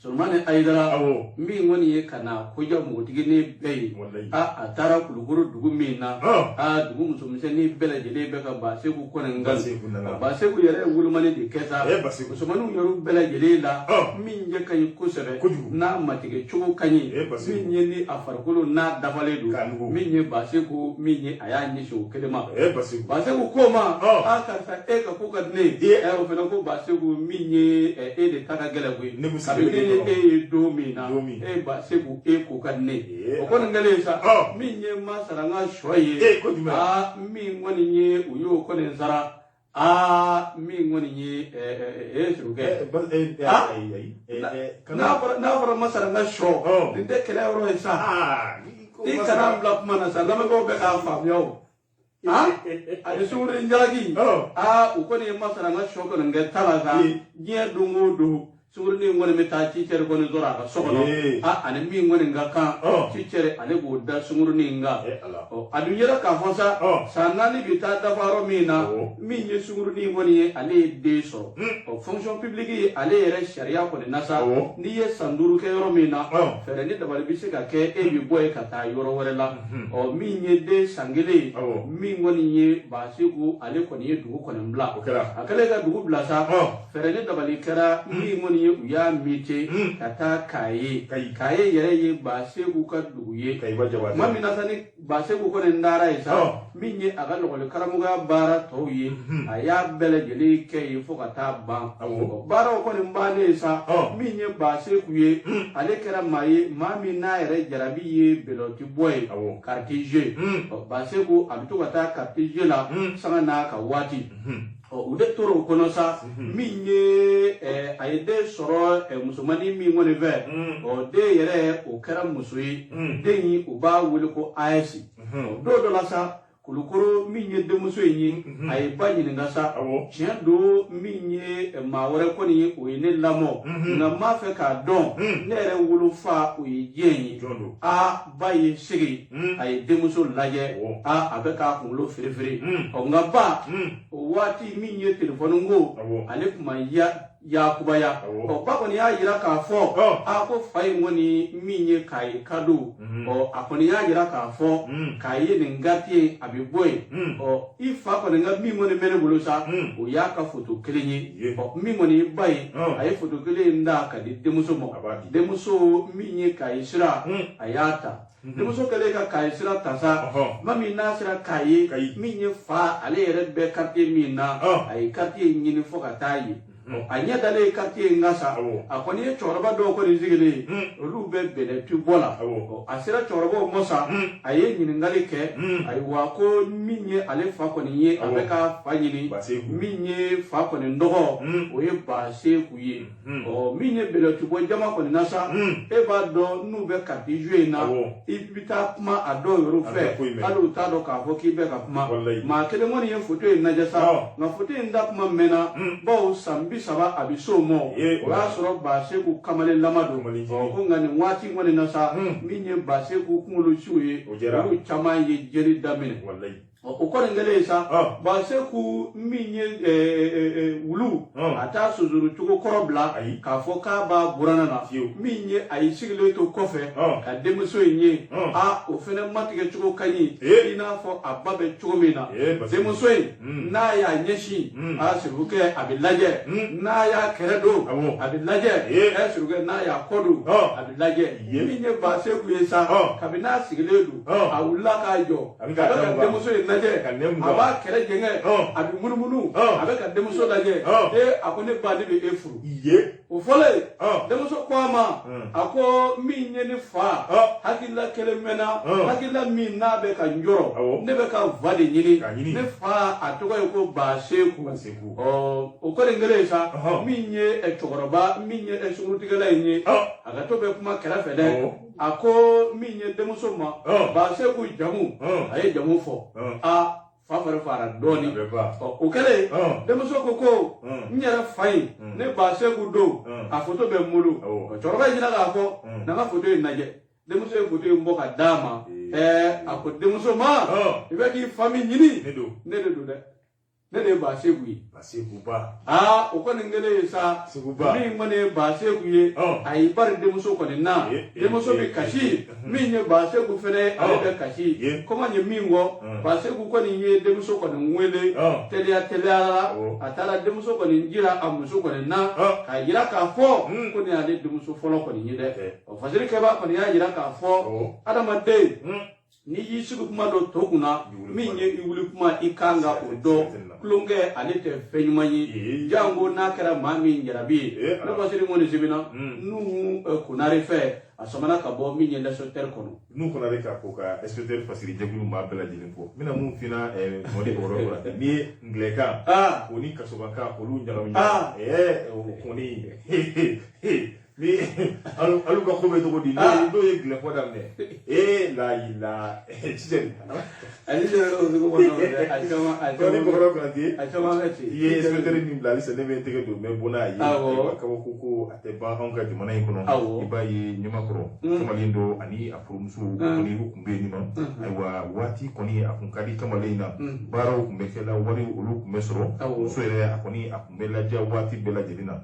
Solomani Ayidara, min kɔni ye ka na koja npogotiginin bɛɛ ye, a taara Kulukoro dugu min na, a dugu musomisɛnnin bɛɛ lajɛlen bɛ ka Baseku kɔni nkalon. Baseku yɛrɛ ye wolomani de kɛ sa. Musomaninw yɛrɛ bɛɛ lajɛlen la, min ɲɛ ka ɲi kosɛbɛ, n'a matigɛ cogo ka ɲi, min ye ni a farikolo n'a dafalen don, min ye Baseku, min ye a y'a ɲɛsin o kelen ma. Baseku ko ma: "A karisa, e ka ko ka di ne ye." O fana ko: "Baseku, min ye e de ta ka gɛlɛn koyi. Kabini ne ye e ye don min na, e Baseku, e ko ka di ne ye." O kɔni kɛlen sa, min ye Masaranga sɔ ye, aa, min kɔni ye u y'o kɔni sara. Aa, min kɔni ye e surukɛ, n'a fɔra Masaranga sɔ, nin tɛ kɛlɛ yɔrɔ ye sa. I kana bila kuma na sa, lamɛnbaaw bɛ k'a faamuya. O ani sunkurunin jalaki, aa, u kɔni ye Masaranga sɔ kɔni kɛ ta la sa. Diɲɛ don o don, sunkurunin kɔni bɛ taa cicɛri kɔni sɔrɔ a ka so kɔnɔ. A ani min kɔni ka kan, cicɛri ale b'o da sunkurunin kan. A dun yɛrɛ k'a fɔ sa, san 4 bɛ taa dafa yɔrɔ min na, min ye sunkurunin kɔni ye, ale ye den sɔrɔ. Ɔ, fonction publique ale yɛrɛ sariya kɔni na sa, n'i ye san 5 kɛ yɔrɔ min na, fɛɛrɛ ni dabali bɛ se ka kɛ, e bɛ bɔ yen ka taa yɔrɔ wɛrɛ la. Ɔ, min ye den san 1 ye, min kɔni ye Baseku, ale kɔni ye dugu kɔni bila. A kɛlen ka dugu bila sa, fɛɛrɛ ni dabali kɛra. Min kɔni ye u y'a muté ka taa Kaye. Kaye yɛrɛ ye Baseku ka dugu ye. Tuma min na sa, ni Baseku kɔni taara yen sa, min ye a ka lɔgɔli karamɔgɔya baara tɔw ye, a y'a bɛɛ lajɛlen kɛ yen fo ka taa ban. Baaraw kɔni bannen sa, min ye Baseku ye, ale kɛra maa ye, maa min n'a yɛrɛ jarabi ye belɔti bɔ ye, carte jeu. Baseku a bɛ to ka taa carte jeu la sanga n'a ka waati. Ɔ, u de tora o kɔnɔ sa. Min ye a ye den sɔrɔ musomannin min kɔni fɛ, ɔ, den yɛrɛ o kɛra muso ye. Den in, u b'a wele ko AS. Ɔ, don dɔ la sa, Kulukoro, min ye denmuso in ye, a ye ba ɲininka sa: "Tiɲɛ don, min ye maa wɛrɛ kɔni ye, o ye ne lamɔ, nka n b'a fɛ k'a dɔn, ne yɛrɛ wolofa o ye jɔn ye?" A ba ye sigi, a ye denmuso lajɛ, a a bɛ k'a kunkolo firifiri. Ɔ, nka ba, o waati min ye telefɔni ko, ale tun ma ya yakubaya. Ɔ, ba kɔni y'a yira k'a fɔ a ko fa in kɔni min ye k'a ye ka don. Ɔ, a kɔni y'a yira k'a fɔ k'a ye nin quartier, a bɛ bɔ yen. Ɔ, i fa kɔni ka min kɔni bɛ ne bolo sa, o y'a ka foto kelen ye. Ɔ, min kɔni ye ba ye, a ye foto kelen in da ka di denmuso ma. Denmuso min ye k'a ye sira, a y'a ta. Denmuso kɛlen ka k'a ye sira ta sa, tuma min n'a sera k'a ye, min ye fa ale yɛrɛ bɛ quartier min na, a ye quartier ɲini fo ka taa ye. A ɲɛ dalen quartier in kan sa, a kɔni ye cɛkɔrɔba dɔw kɔni sigilen ye, olu bɛ bɛlɛtu bɔ la. A sera cɛkɔrɔbaw ma sa, a ye ɲininkali kɛ. Ayiwa, ko min ye ale fa kɔni ye, a bɛ ka fa ɲini. Min ye fa kɔni dɔgɔ, o ye Baseku ye. Ɔ, min ye bɛlɛtu bɔ jama kɔni na sa, e b'a dɔn n'u bɛ carte jeu in na, i bɛ taa kuma a dɔw yɛrɛ fɛ, hali u t'a dɔn k'a fɔ k'i bɛ ka kuma. Maa kelen kɔni ye foto in lajɛ sa, nka foto in da kuma mɛnna, bawo san 30 a bɛ s'o ma, o y'a sɔrɔ Baseku kamalen lama don. Ko nka nin waati kɔni na sa, min ye Baseku kunkolo siw ye, olu caman ye jeli daminɛ. O kɔni kɛlen sa, Baseku min ye wulu, a t'a sonsoro cogo kɔrɔ bila k'a fɔ k'a b'a buranna na. Min ye a y'i sigilen to kɔfɛ ka denmuso in ye, a o fana matigɛ cogo ka ɲi i n'a fɔ a ba bɛ cogo min na. Denmuso in, n'a y'a ɲɛsin a sirifukɛ, a bɛ lajɛ, n'a y'a kɛrɛ don, a bɛ lajɛ, ɛ sirifukɛ, n'a y'a kɔ don, a bɛ lajɛ. Min ye Baseku ye sa, kabini n'a sigilen don, a wulila k'a jɔ, a bɛ ka denmuso in lajɛ, a b'a kɛrɛ jɛngɛ, a bɛ munumunu, a bɛ ka denmuso lajɛ. Ee, a ko ne ba, ne bɛ e furu. O fɔlen, denmuso ko a ma, a ko min ye ne fa, hakilila kelen bɛ n na, hakilila min n'a bɛ ka n jɔrɔ, ne bɛ ka fa de ɲini. Ne fa, a tɔgɔ ye ko Baseku. Ɔ, o kɔni kɛlen sa, min ye cɛkɔrɔba min ye sunkurutigɛla in ye, a ka to bɛ kuma kɛrɛfɛ dɛ. A ko min ye denmuso ma, Baseku jamu, a ye jamu fɔ, a fa fari fara dɔɔnin. O kɛlen, denmuso ko n yɛrɛ fa in, ne Baseku don, a foto bɛ n bolo. Cɛkɔrɔba in jira k'a fɔ na, n ka foto in lajɛ. Denmuso ye foto in bɔ ka d'a ma. Ɛɛ, a ko denmuso ma, i bɛ k'i fa min ɲini, ne de don dɛ, ne de ye Baseku ye. Basekuba. Aa, o kɔni kɛlen ye sa, min kɔni ye Baseku ye, a y'i bari denmuso kɔni na. Denmuso bɛ kasi, min ye Baseku fɛnɛ, ale bɛ kasi. Kɔma ye min kɔ, Baseku kɔni ye denmuso kɔni wele teliya teliya la. A taara denmuso kɔni jira a muso kɔni na, k'a jira k'a fɔ ko nin y'ale denmuso fɔlɔ kɔni ye dɛ. Ɔ, fasiri kɛbaa kɔni y'a jira k'a fɔ adamaden, n'i y'i sigi kuma dɔ to kunna, min ye i wuli kuma, i kan ka o dɔn. Tulonkɛ, ale tɛ fɛn ɲuman ye, janko n'a kɛra maa min jarabi ye. Ne Basiri kɔni sɛbɛnna Nuhu Konare fɛ, a samana ka bɔ min ye L'Inspecteur kɔnɔ. N'u Konare k'a fɔ ka inspecteur fasiri jɛkulu maa bɛɛ lajɛlen fɔ. N bɛna mun f'i ɲɛna, Mɔdi Bakɔrɔba Konate, n'i ye ngilɛkan o ni kasobakan olu ɲagami ɲɔgɔn, o kɔni ni alu ka ko bɛ cogo di n'o ye gilɛfɔ daminɛ, ee la sisan. Ale yɛrɛ o cogo ma nɔgɔn dɛ, a caman a caman. Ni Bakɔrɔba Konate. A caman bɛ ten. I ye inspecteur min bila halisa, ne bɛ n tɛgɛ don n bɛ bɔ n'a ye. Ayiwa, kabako ko a tɛ ban anw ka jamana in kɔnɔ. I b'a ye ɲamakɔrɔ kamalen dɔ ani a furumuso kɔni, u tun bɛ yen nɔ. Ayiwa, waati kɔni a kun ka di kamalen in na, baaraw tun bɛ kɛ la, wari olu tun bɛ sɔrɔ, muso yɛrɛ a kɔni a tun bɛ ladiya waati bɛɛ lajɛlen na.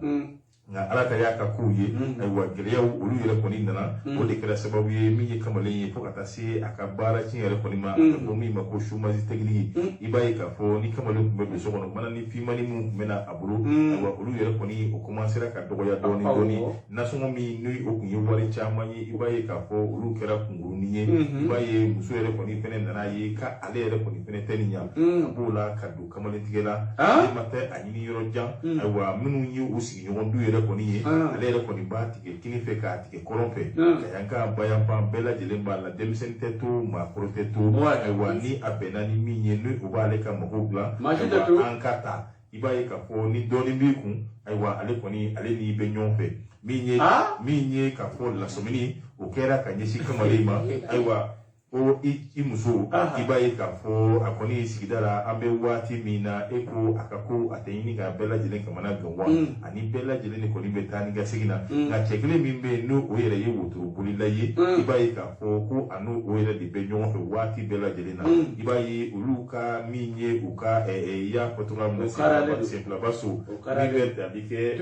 Nka Ala ta y'a ka kow ye, ayiwa, gɛlɛyaw olu yɛrɛ kɔni nana, o de kɛra sababu ye min ye kamalen ye fo ka taa se a ka baara tiɲɛ yɛrɛ kɔni ma, a bɛ fɔ min ma ko chômage technique. I b'a ye k'a fɔ ni kamalen tun bɛ don so kɔnɔ, mana ni finmani minnu tun bɛ na a bolo, ayiwa, olu yɛrɛ kɔni o commencera ka dɔgɔya dɔɔni dɔɔni. Nasɔngɔ min ni o tun ye wari caman ye, i b'a ye k'a fɔ olu kɛra kunkurunin ye. I b'a ye muso yɛrɛ kɔni fɛnɛ nana ye k'ale yɛrɛ kɔni fɛnɛ tɛ nin ɲa, a b'o la ka don kamalentigɛ la. Ale ma taa a ɲini yɔrɔ jan. Ayiwa, minnu ye u sigiɲɔgɔn du yɛrɛ kɔni ye, ale yɛrɛ kɔni b'a tigɛ kini fɛ k'a tigɛ kɔrɔn fɛ, ka yankan bayanfan bɛɛ lajɛlen b'a la, denmisɛnnin tɛ to, maakɔrɔ tɛ to. Ayiwa, ni a bɛnna ni min ye, ni o b'ale ka mago dilan, ayiwa, an ka taa. I b'a ye k'a fɔ ni dɔɔnin b'i kun, ayiwa, ale kɔni ale n'i bɛ ɲɔgɔn fɛ. Min ye k'a fɔ lasɔmini o kɛra ka ɲɛsin kamalen ma, ayiwa, ko i muso, i b'a ye k'a fɔ a kɔni sigida la, an bɛ waati min na, e ko a ka ko a tɛ ɲini ka bɛɛ lajɛlen kamana gan wa, ani bɛɛ lajɛlen de kɔni bɛ taa ni ka segin na. Nka cɛ kelen min bɛ yen, n'o o yɛrɛ ye wotorobolila ye, i b'a ye k'a fɔ ko a n'o o yɛrɛ de bɛ ɲɔgɔn fɛ waati bɛɛ lajɛlen na. I b'a ye olu ka min ye u ka i y'a fɔ cogoya min na, senfilaba so min bɛ tali kɛ.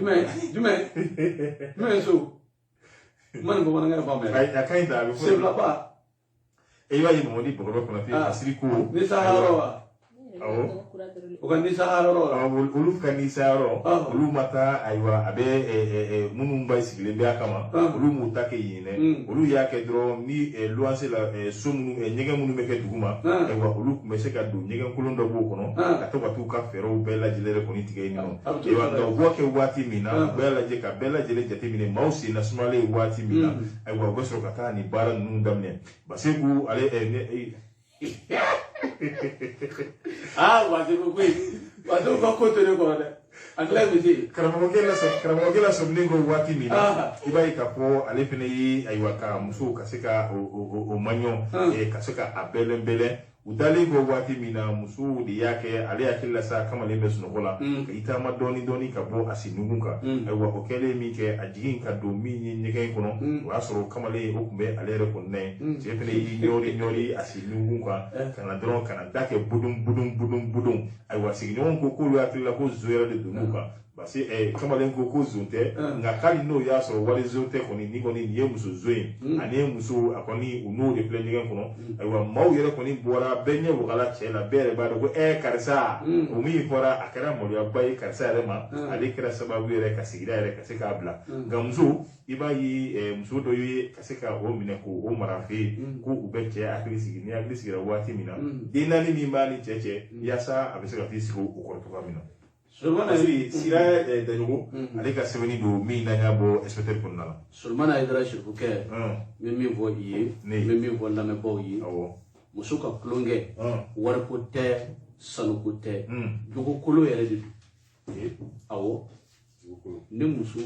Jumɛn so? Ma nin bamanankan faamuya. A ka ɲi ta, a bɛ fɔ. Senfilaba. I b'a ye Mamadi Bakɔrɔba Konate Fasiri ko. Nisahayɔrɔ wa? Awɔ. O ka nisahayɔrɔ wa? Olu ka nisahayɔrɔ, olu ma taa. Ayiwa, a bɛ minnu ba sigilen bɛ a kama, olu m'u ta kɛ yen dɛ. Olu y'a kɛ dɔrɔn ni luwanse la, so minnu, ɲɛgɛn minnu bɛ kɛ dugu ma, ayiwa, olu tun bɛ se ka don ɲɛgɛn kolon dɔ b'o kɔnɔ, ka to ka t'u ka fɛɛrɛw bɛɛ lajɛlen yɛrɛ kɔni tigɛ yen nɔ. Ayiwa, nka u b'o kɛ waati min na, u bɛɛ lajɛ ka bɛɛ lajɛlen jateminɛ, maaw sen nasumalen ye waati min na, ayiwa, u bɛ sɔrɔ ka taa nin baara ninnu daminɛ. Baseku ale ne. Aa, Baseku koyi, Baseku ka ko to ne kɔrɔ dɛ, a tila bɛ se. Karamɔgɔkɛ la sɔminen ko waati min na, i b'a ye k'a fɔ ale fana ye, ayiwa, ka muso ka se ka o maɲɔ, ka se ka a bɛlɛn bɛlɛn. U dalen kɔ waati min na, muso de y'a kɛ ale hakili la sa, kamalen bɛ sunɔgɔ la, ka i taama dɔɔni dɔɔni ka bɔ a sennugu kan. Ayiwa, o kɛlen min kɛ, a jigin ka don min ye ɲɛgɛn in kɔnɔ, o y'a sɔrɔ kamalen o tun bɛ ale yɛrɛ kɔnɔna ye. Cɛ fana y'i ɲɔri ɲɔri a sennugu kan ka na dɔrɔn ka na da kɛ budun budun budun budun. Ayiwa, sigiɲɔgɔnw ko k'olu hakili la ko zon yɛrɛ de donn'u kan, parce que kamalen ko ko zon tɛ, nka k'ali n'o y'a sɔrɔ wali zon tɛ kɔni, ni kɔni nin ye muso zon ye, ani muso a kɔni u n'o de filɛ ɲɛgɛn kɔnɔ. Ayiwa, maaw yɛrɛ kɔni bɔra, bɛɛ ɲɛ wagala cɛ la, bɛɛ yɛrɛ b'a dɔn ko karisa, o min fɔra a kɛra maloyaba ye karisa yɛrɛ ma, ale kɛra sababu yɛrɛ ka sigida yɛrɛ ka se k'a bila. Nka muso, i b'a ye muso dɔ ye ka se ka o minɛ k'o mara fɛ yen, ko u bɛ cɛ hakili sigi. Ni hakili sigira waati min na, den naani min b'a ni cɛ cɛ, yaasa a bɛ se ka t'i sigi o kɔrɔ cogoya min na. Parce Sira Daɲogo, ale ka sɛbɛnni don min n'an y'a bɔ inspecteur kɔnɔna la. Solomana Hayidara Sirifukɛ, n bɛ min fɔ i ye, n bɛ min fɔ lamɛnbaaw ye, muso ka tulonkɛ, wariko tɛ, sanuko tɛ, jogokolo yɛrɛ de don. Awɔ, ni muso